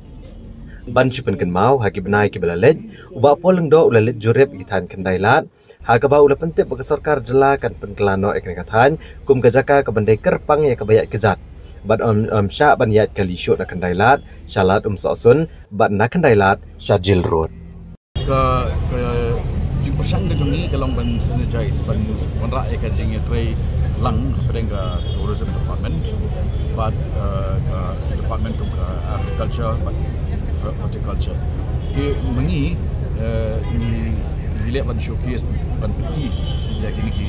Ban shu pynkynmaw, ha ki bnai kiba la leit, u Bah Paul Lyngdoh u la leit jurip ïa ki thaiñ Khyndai Lad, ha kaba u la pyntip ba ka sorkar jylla kan pynkylla noh ïa kane ka thaiñ kum ka jaka kaban dei kyrpang ïa kaba ïaid kjat. Bad ym, ym shah ban ïaid kali shuh na Khyndai Lad sha Lad Umsohsun bad na Khyndai Lad sha Jail Road. Ka, ka jingpyrshang ka jong ngi ka long ban synergize, ban wanrah ïa ka jingïatreilang hapdeng ka tourism department bad, eh, ka department kum ka agriculture bad horticulture. Te ma ngi, eh, ngi, ngi leh ban showcase, ban pyni ïa kine ki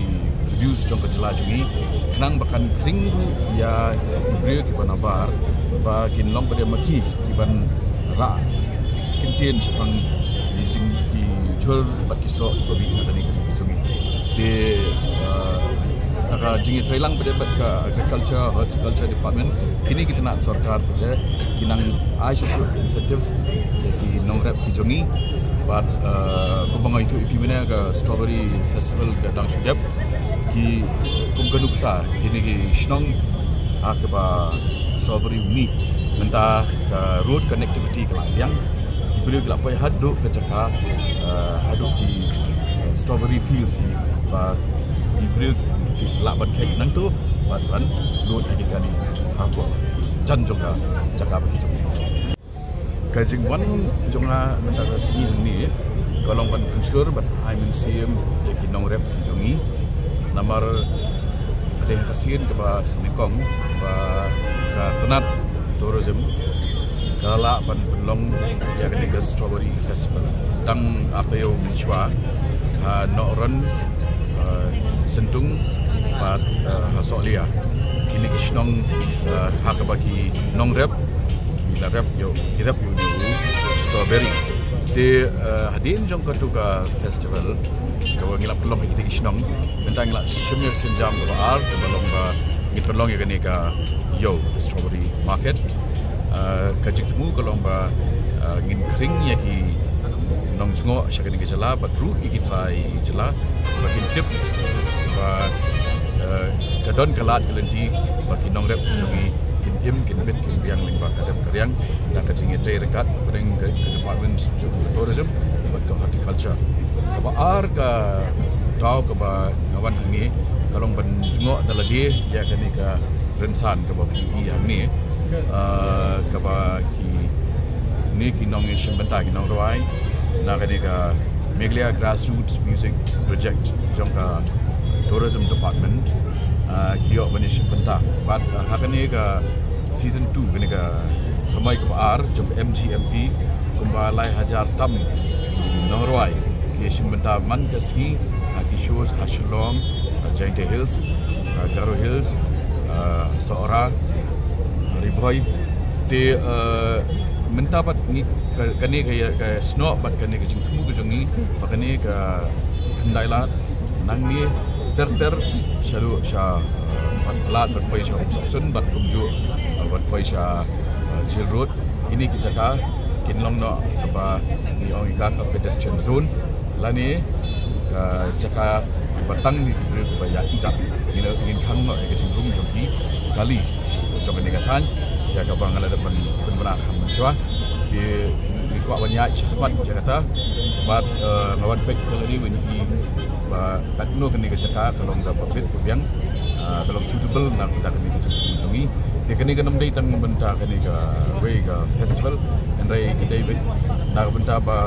produce jong ka jylla jong ngi, khnang ba kan khring ruh ïa ki briew kiba nabar ba kin long ba dei ma ki kiban rah kyntien shaphang ki jing, ki jhur bad ki soh kiba mih na kane ka ri ka jong ngi. Te, eh, na ka jingïatreilang bad, bad ka agriculture, horticulture department, kine ki tnat sorkar bad ki nang ai shuh shuh ka incentive ïa ki nongrep ki jong ngi. Bad, eh, kumba nga ïathuh ïa phi mynne, ka strawberry festival ka dang shu dep. Ki kum ka nuksa kine ki shnong ha kaba strawberry u mih, mynta ka road connectivity ka la biang, ki briew ki la poi haduh ka jaka, eh, haduh ki, eh, strawberry fields hi, ba ki briew ki lah ban kheit nangto bad ban load ha ki kali hapoh jan jong ka jaka ba ki jong. Ka jingwan jong nga mynta ka sngi hangne ka long ban pynshlur bad ai mynsiem ïa ki nongrep ki jong ngi. Namar ka dei ha ka sien kaba nyngkong ba ka tnat tourism ka lah ban pynlong ïa kane ka strawberry festival. Tang ar taïew mynshuwa ha Nohron, eh, Syntung bad, eh, ha Sohliya. Kine ki shnong, eh, ha kaba ki nongrep ki la rep ïa u, ki rep ïa u strawberry. Te, eh, hadien jong katu ka festival, Kaba ngi la pynlong ha kita ki shnong. Mynta ngi la shim ïa ka sienjam kaba ar, kaba long ba ngin pynlong ïa kane ka Ïew Strawberry Market. Ah, ka jingthmu ka long ba, ah, ngin khring ïa ki nongjngoh sha kane ka jylla, bad ruh ïa ki trai jylla, ba kin tip ba, ah, ka don ka lad ka lynti ba ki nongrep jong ngi kin im, kin bit, kin biang lyngba ka rep ka riang, na ka jingïatrei ryngkat hapdeng ka, ka department jong ka tourism bad ka horticulture. Kaba ar ka daw kaba nga wan hangne ka long ban jngoh da lade ïa kane ka rynsan kaba phi ïohi hangne, ah, kaba kine ki nongïashim bynta, ki nongrwai na kane ka Meghalaya Grassroots Music Project jong ka Tourism Department, ah, ki ïoh ban ïashim bynta. Bad, ah, ha kane ka season two, kane ka samoi kaba ar jong ka M G M P, kumba lai hajar tam nongrwai ki ïashim bynta man ka sngi ha ki shows ha Shillong, ha Jaintia Hills, ha Garo Hills, ha Sohra, ha Ri Bhoi. Te, eh, mynta pat ngi ka, kane ka, ka snoh bad kane ka jingthmu ka jong ngi, bad kane ka Khyndai Lad, nangne ter ter sha ruh sha, eh, ban palat ban poi sha Umsohsun bad kumjuh, eh, ban poi sha, eh, Jail Road. Kine ki jaka kin long noh kaba ngi ong ïa ka, ka pedestrian zone lane ka jaka ba tang ïa ki briew kiba ïaid ijat. Ngin, ngin khang noh ïa ka jingrung jong ki kali jong kane ka thaiñ, ïa kaba nga la dep ban pynbna ha mynshwa. Te ngi kwah ban ïaid shakhmat ïa kata bad, eh, nga wan peit ka lade ban ïohi ba katno kane ka jaka ka long kaba bit ba biang, ah, ka long suitable na ka bynta kane ka jingthmu jong ngi. Te kane kam dei tang na ka bynta kane kawei ka festival, hynrei ka dei beit na ka bynta ba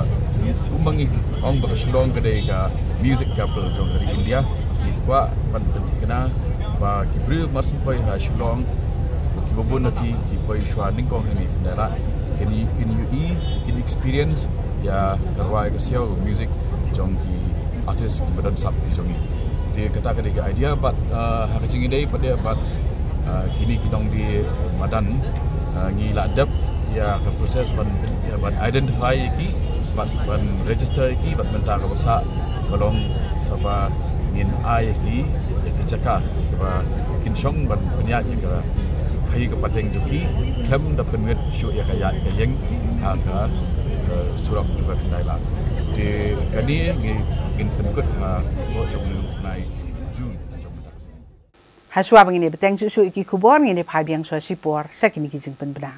kumba ngi ong ba ka Shillong ka dei ka music capital jong ka ri India. Ngi kwah ban pynthikna ba ki briew mar shu poi ha Shillong, kiba bun na ki, ki poi shuwa nyngkong hangne, kin da lah, kin ïoh, kin ïohi, kin experience ïa ka rwai ka siaw, music jong ki artist kiba don sap ki jong ngi. Te kata ka dei ka idea bad, ah, ha ka jingïadei pat de bad, ah, kine ki nongdie madan, ah, ngi la dep ïa ka process ban, ïa ban identify ïa ki bad ban register ïa ki bad mynta kaba sah ka long sa ba ngin ai ïa ki ïa ki jaka kaba kin shong ban pynïaid ïa ka khaïi ka pateng jong ki, khlem da pynwit shuh ïa ka ïaid ka ïeng ha ka, eh, surok jong ka Khyndai Lad. Te kane ngi, ngin pynkut ha ka jong u bnai June jong mynta ka snem. Hashuwa ba ngin ïa bteng shuh shuh ïa ki khubor, ngin ïa phai biang shuwa shipor sha kine ki jingpynbna.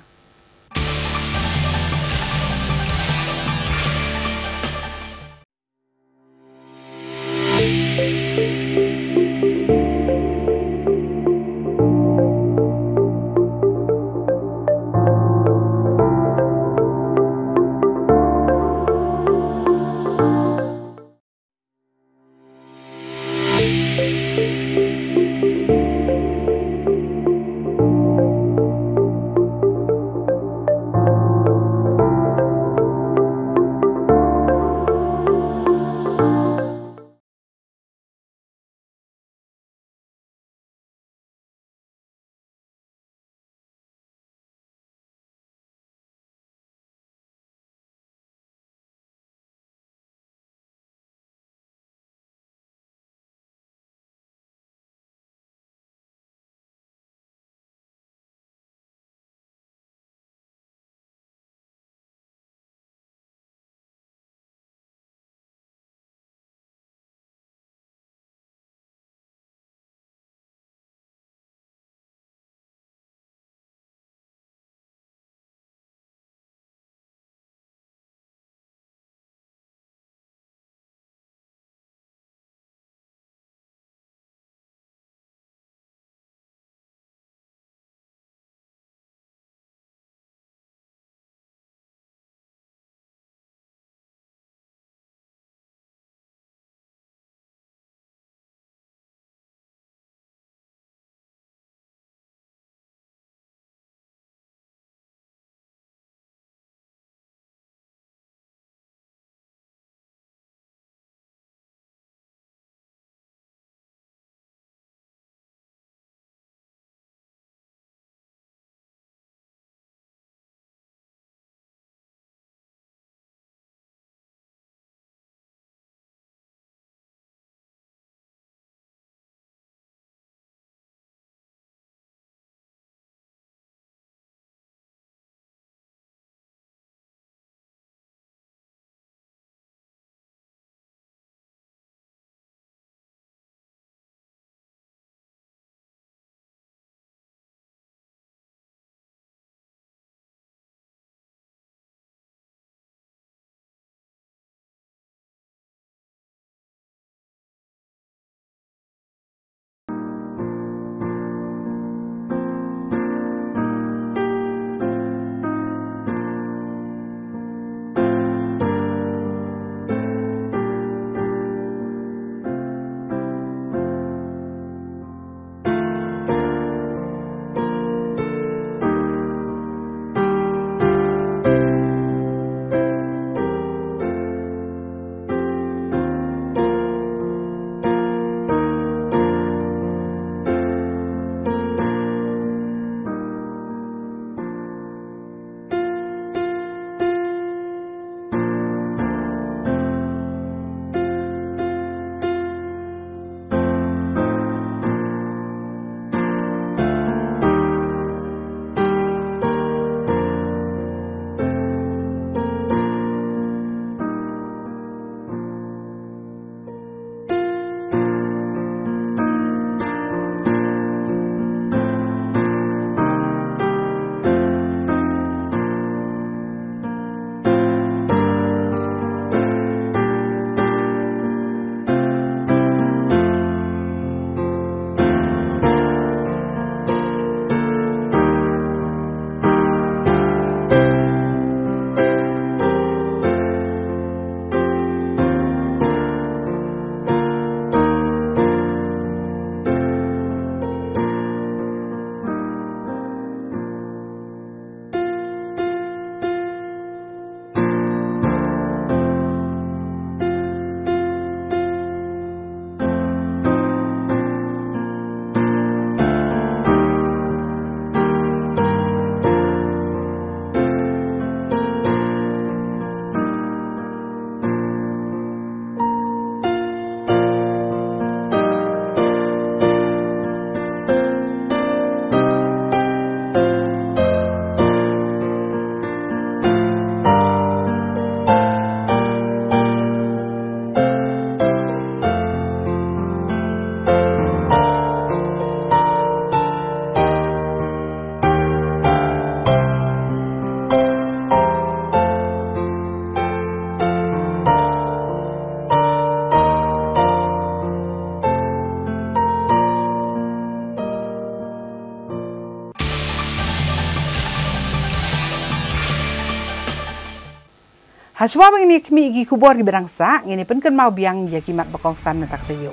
Hashwa ba ngin ïa khmih ïa ki khubor kiba dang sah, ngin ïa pynkynmaw biang ïa ki mat ba kongsan mynta ka taïew.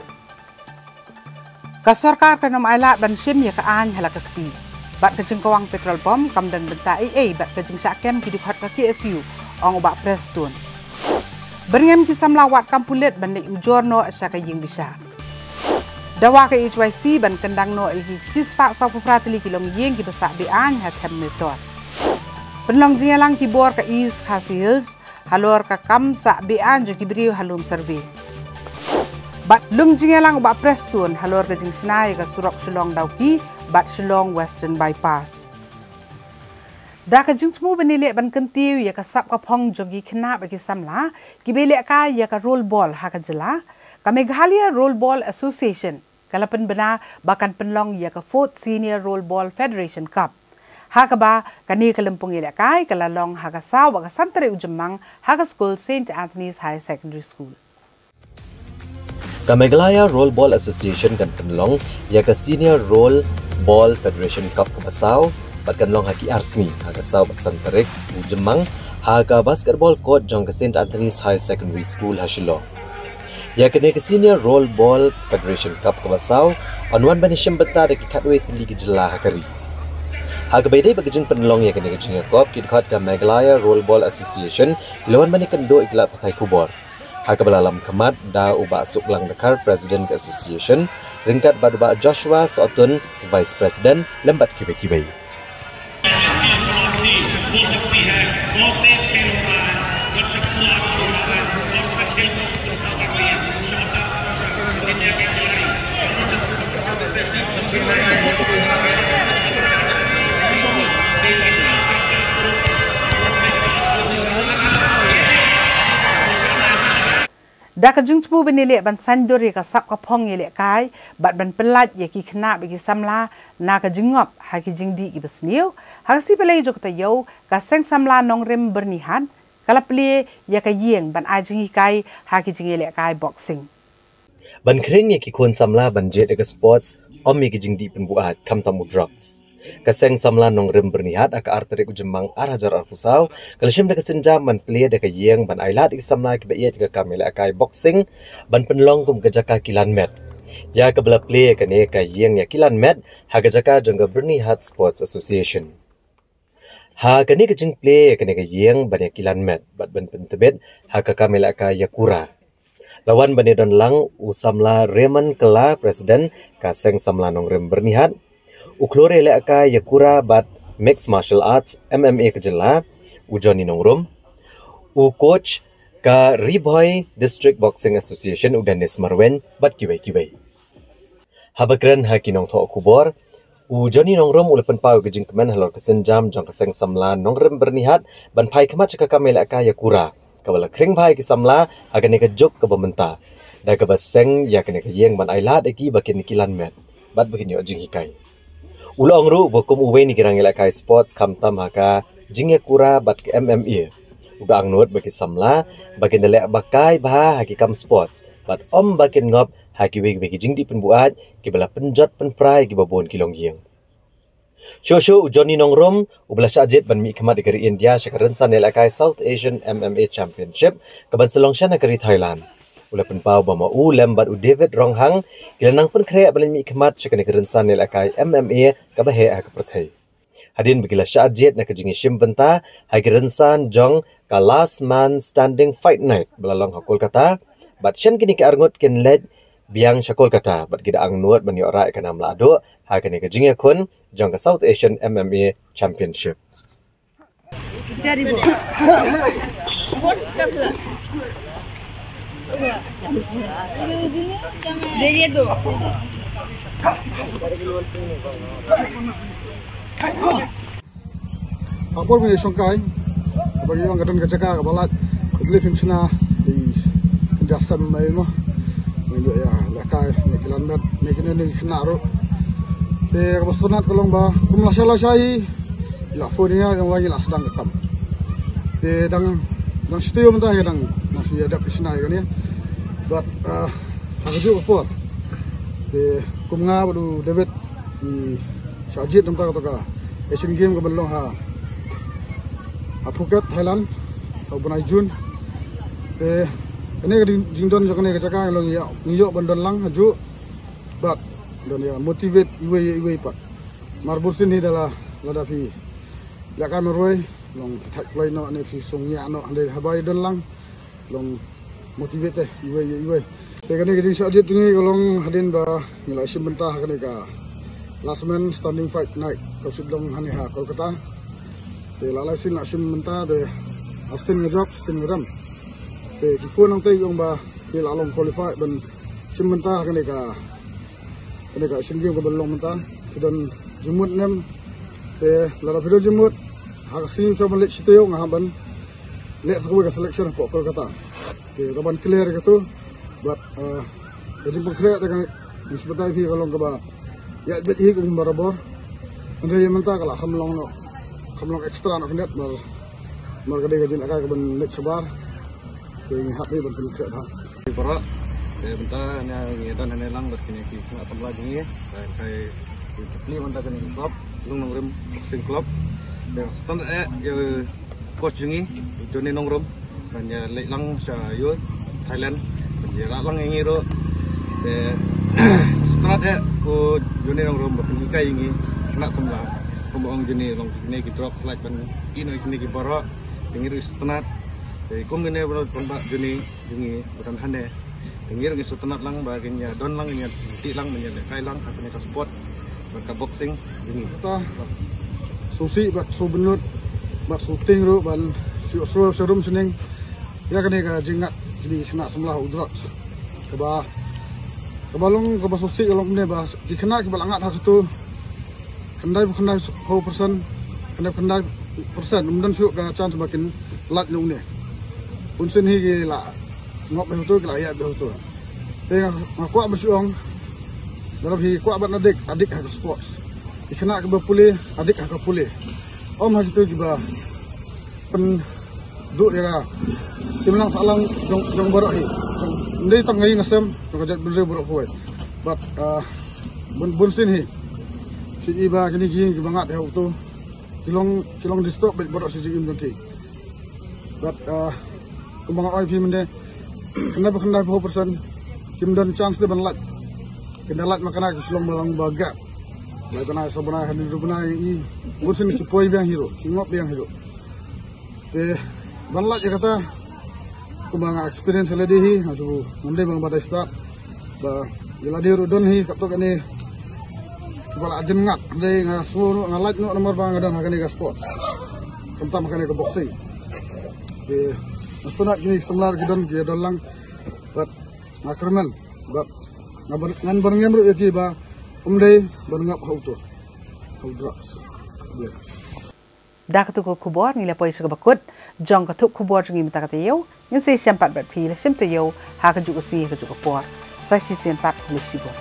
Ka sorkar kan ym ailad ban shim ïa ka aiñ ha la ka kti bad ka jingkawang petrol bomb kam don bynta ei ei bad ka jingshah kem ki dkhot ka K S U, ong u Bah Prestone. Byrngem ki samla wad kam pulit ban leit ujor noh sha ka ïing bishar. Dawa ka H Y C ban kyndang noh ïa ki shispah sawphew phra tylli ki longïing kiba sah be-aiñ ha Them Metor. Pynlong jingïalang ki bor ka East Khasi Hills halor ka kam sah be-aiñ jong ki briew ha lum survey. Bad lum jingïalang u Bah Prestone halor ka jingshna ïa ka surok Shillong Dawki bad Shillong Western Bypass. Da ka jingthmu ban ïaleh ban kyntiew ïa ka sap ka phong jong ki khynnah bad ki samla kiba ïalehkai ïa ka roll ball ha ka jylla, ka Meghalaya Roll Ball Association ka la pynbna ba kan pynlong ïa ka Fourth Senior Roll Ball Federation Cup, ha kaba kane ka lympung ïalehkai ka la long ha ka saw bad ka san tarik u Jymmang ha ka skul Saint Anthony's Higher Secondary School. Ka Meghalaya Roll Ball Association kan pynlong ïa ka Senior Roll Ball Federation Cup kaba saw bad kan long ha ki ar sngi, ha ka saw bad san tarik u Jymmang, ha ka basketball court jong ka Saint Anthony's Higher Secondary School ha Shillong. Ïa kane ka Senior Roll Ball Federation Cup kaba saw yn wan ban ïashim bynta da ki khatwei tylli ki jylla ha ka ri. Ha kaba ïadei bad ka jingpynlong ïa kane ka jingïakop, ki dkhot ka Meghalaya Roll Ball Association ki la wan ban ïakynduh ïa ki lad pathai khubor, ha kaba la lam khmat da u Bah Suklang Dkhar, President ka Association, ryngkat bad u Bah Joshua Sohtun, Vice President, lem bad kiwei kiwei. Da ka jingthmu ban ïaleh ban saiñdur ïa ka sap ka phong ïalehkai bad ban pyllait ïa ki khynnah bad ki samla na ka jingngop ha ki jingdih kiba sniew, ha ka sngi Palei jong ka taïew, ka Seng Samla Nongrim Byrnihat ka la plie ïa ka ïing ban ai jinghikai ha ki jingïalehkai boxing. Ban khring ïa ki khun samla ban jied ïa ka sports, ym ïa ki jingdih pynbuaid, khamtam u drugs. Ka Seng Samla Nongrim Byrnihat ha ka ar tarik u Jymmang ar hajar arphew saw ka la shim da ka sienjam ban plie da ka ïing ban ailad ïa ki samla kiba ïeit ïa ka kam ïalehkai boxing ban pynlong kum ka jaka kilan met. Ïa kaba la plie ïa kane ka ïing ïa kilan met ha ka jaka jong ka Byrnihat Sports Association. Ha kane ka jingplie ïa kane ka ïing ban ïa kilan met bad ban pyntbit ha ka kam ïalehkai ïakura, la wan ban ïadon lang u samla Raymond Kylla, President ka Seng Samla Nongrim Byrnihat, u khlur ïalehkai ïakura bad Mixed Martial Arts, M M A ka jylla, u Johnny Nongrum, u coach ka Ri Bhoi District Boxing Association, u Dennis Marwein, bad kiwei kiwei. Haba kren ha ki nongthoh khubor, u Johnny Nongrum u la pynpaw ïa ka jingkmen halor ka sienjam jong ka Seng Samla Nongrim Byrnihat ban phai khmat sha ka kam ïalehkai ïakura kaba la khring bha ïa ki samla ha kane ka juk kaba mynta, da kaba seng ïa kane ka ïing ban ailad ïa ki ba kin ïa kilan met bad ba kin ïoh jinghikai. U la ong ruh ba kum uwei na ki rangïalehkai sports khamtam ha ka jingïakura bad ka M M A, u da angnud ba ki samla ba kin da leh ba kai bha ha ki kam sports bad ym ba kin ngop ha kiwei kiwei ki jingdih pynbuaid kiba la pynjot pynpra ïa kiba bun ki longïing. Shuh shuh u Johnny Nongrum uba la shah jied ban mihkhmat ïa ka ri India sha ka rynsan ïalehkai South Asian M M A Championship kaban sa long shen ha ka ri Thailand, u la pynpaw ba ma u lem bad u David Ronghang ki la nang pynkhreh ban leit mihkhmat sha kane ka rynsan ïalehkai M M A kaba heh ha ka pyrthei. Hadien ba ki la shah jied na ka jingïashim bynta ha ki rynsan jong ka Last Man Standing Fight Night ba la long ha Kolkata, bad shen kine ki arngut kin leit biang sha Kolkata bad ki da angnud ban ïoh rah ïa ka nam lahduh ha kane ka jingïakhun jong ka South Asian M M A Championship. Ha por ba ngi shongkai, ba ngi ong ka don ka jaka kaba lait, ka dei phim shna, i ja sem mai mo. Ngi ïa lehkai ne ki lan met, ne ki ne ne ki khynnah ruh. Te kaba sngewtynnat ka long ba kum lashai lashai i la phone ïa nga, ïa nga ba ngi la sdang ka kam. Te dang, dang shu taïew mynta, ngi dang, dang shu ïa dep ki shna ïa kane. Bad, ah, ha kajuh ka por, te kum nga bad u David ngi shah jied na bynta kata ka Asian Game kaban long ha, ha Phuket, Thailand, ha u bnai June. Eh, kane ka jingdon jong kane ka jaka long ïa, ngi ïoh ban don lang hajuh. Bad don ïa motivate iwei ïa iwei pat. Mar bunsien hi da la, lada phi ïa ka marwei, long thait kloi noh ne phi song ïa noh hynrei haba ïa don lang, long motivate eh iwei ïa iwei. Te kane ka jingshah jied jong ngi ka long hadien ba ngi la shim bynta ha kane ka last man standing fight night ka shu long hane ha Kolkata. Te la lai sien la shim bynta te ar sien nga jop, sien nga rem. Te ki phone nangta ki ong ba ki la long qualify ban shim bynta ha kane ka, kane ka Asian Games ka ban long mynta. Ki don jingmut ne em. Te lada phi don jingmut ha ka sngi sha ban leit shi taïew nga hap ban leh sa kawei ka selection hapoh Kolkata. Te ka ban clear katu bad, eh, ka jingpynkhreh te ka ngi shu batai phi ka long kaba ïaid beit hi kum barabor. Hynrei mynta ka la kham long noh, kham long extra noh khyndiat mar, mar ka dei ka jingïalehkai ka ban leit shabar. Te ngi hap hi ban pynkhreh bha. Ki baroh, te mynta ngi don hangne lang bad kine ki khynnah samla jong ngi. Te kai ki plie mynta kane ka club, Nongrim Boxing Club. Te sngewtynnat eh ïa u coach jong ngi, Johnny Nongrum, ban ïa leit lang sha ïa u Thailand ban ïa rah lang ïa ngi ruh. Te sngewtynnat eh u Johnny Nongrum ba pynhikai ïa ngi khynnah samla. Kumba ong Johnny, long kine ki drugs, lait ban ïeh noh ïa kine ki baroh. Te ngi ruh sngewtynnat. Te kum kine baroh paidbah jong ngi, jong ngi ba don hangne. Te ngi ruh ngi sngewtynnat lang ba kin ïa don lang, kin ïa tih lang, kin ïa lehkai lang ha kane ka sport bad ka boxing jong ngi. Kata sngewsih bad sngewbynnud bad sngewtieng ruh ban shu ïohsngew sharum shaneng ïa kane ka jingngat kine ki khynnah samla ha u drugs. Kaba, kaba long kaba sngewsih ka long kumne ba ki khynnah kiba la ngat ha katu khyndai phew khyndai percent, khyndai phew khyndai percent ym don shuh ka chance ba kin lait noh ne. Bunsien hi ki la ngop beit hato, ki la ïaid beit hato. Te nga, nga kwah ban shu ong, lada phi kwah ban addict, addict ha ka sports. Ki khynnah kiba pule, addict ha ka pule. Ym ha kito kiba pynduh ïa ka imlang sahlang jong, jong baroh hi. Jong, ym dei tang ngi, nga sngew jong ka jaitbynriew baroh kawei. Bad, ah, bun, bunsien hi shu i ba kine ki ïing kiba ngat ha uto ki long, ki long disturb bad baroh shi jingim jong ki. Bad, ah, kumba nga ong ïa phi mynne, khyndai phew khyndai percent kim don chance de ban lait. Kin da lait ma kane ki shu long ba long ba gap. Lai bnai, saw bnai, hynriew bnai, i bunsien ki poi biang hi ruh, ki ngop biang hi ruh. Te ban lait ïa kata, kumba nga experience ïa lade hi, nga shu, ngam dei ba nga batai stad. Ba ïa lade ruh don hi katto katne kiba la jyngat. Hynrei nga sngew ruh nga lait noh namar ba nga don ha kane ka sports, khamtam ha kane ka boxing. Te nga sngewtynnat kine ki samla ki don, ki don lang. Bad nga kyrmen bad nga ban, ngan ban ngem ruh ïa ki ba ym dei ban ngop ha uto, ha u drugs. Da katu ka khubor ngi la poi sha kaba kut jong ka thup khubor jong ngi mynta ka taïew. Ngin sa ïashem pat bad phi la shim taïew ha kajuh ka sngi ha kajuh ka por. Sa shisien pat, khublei shibun.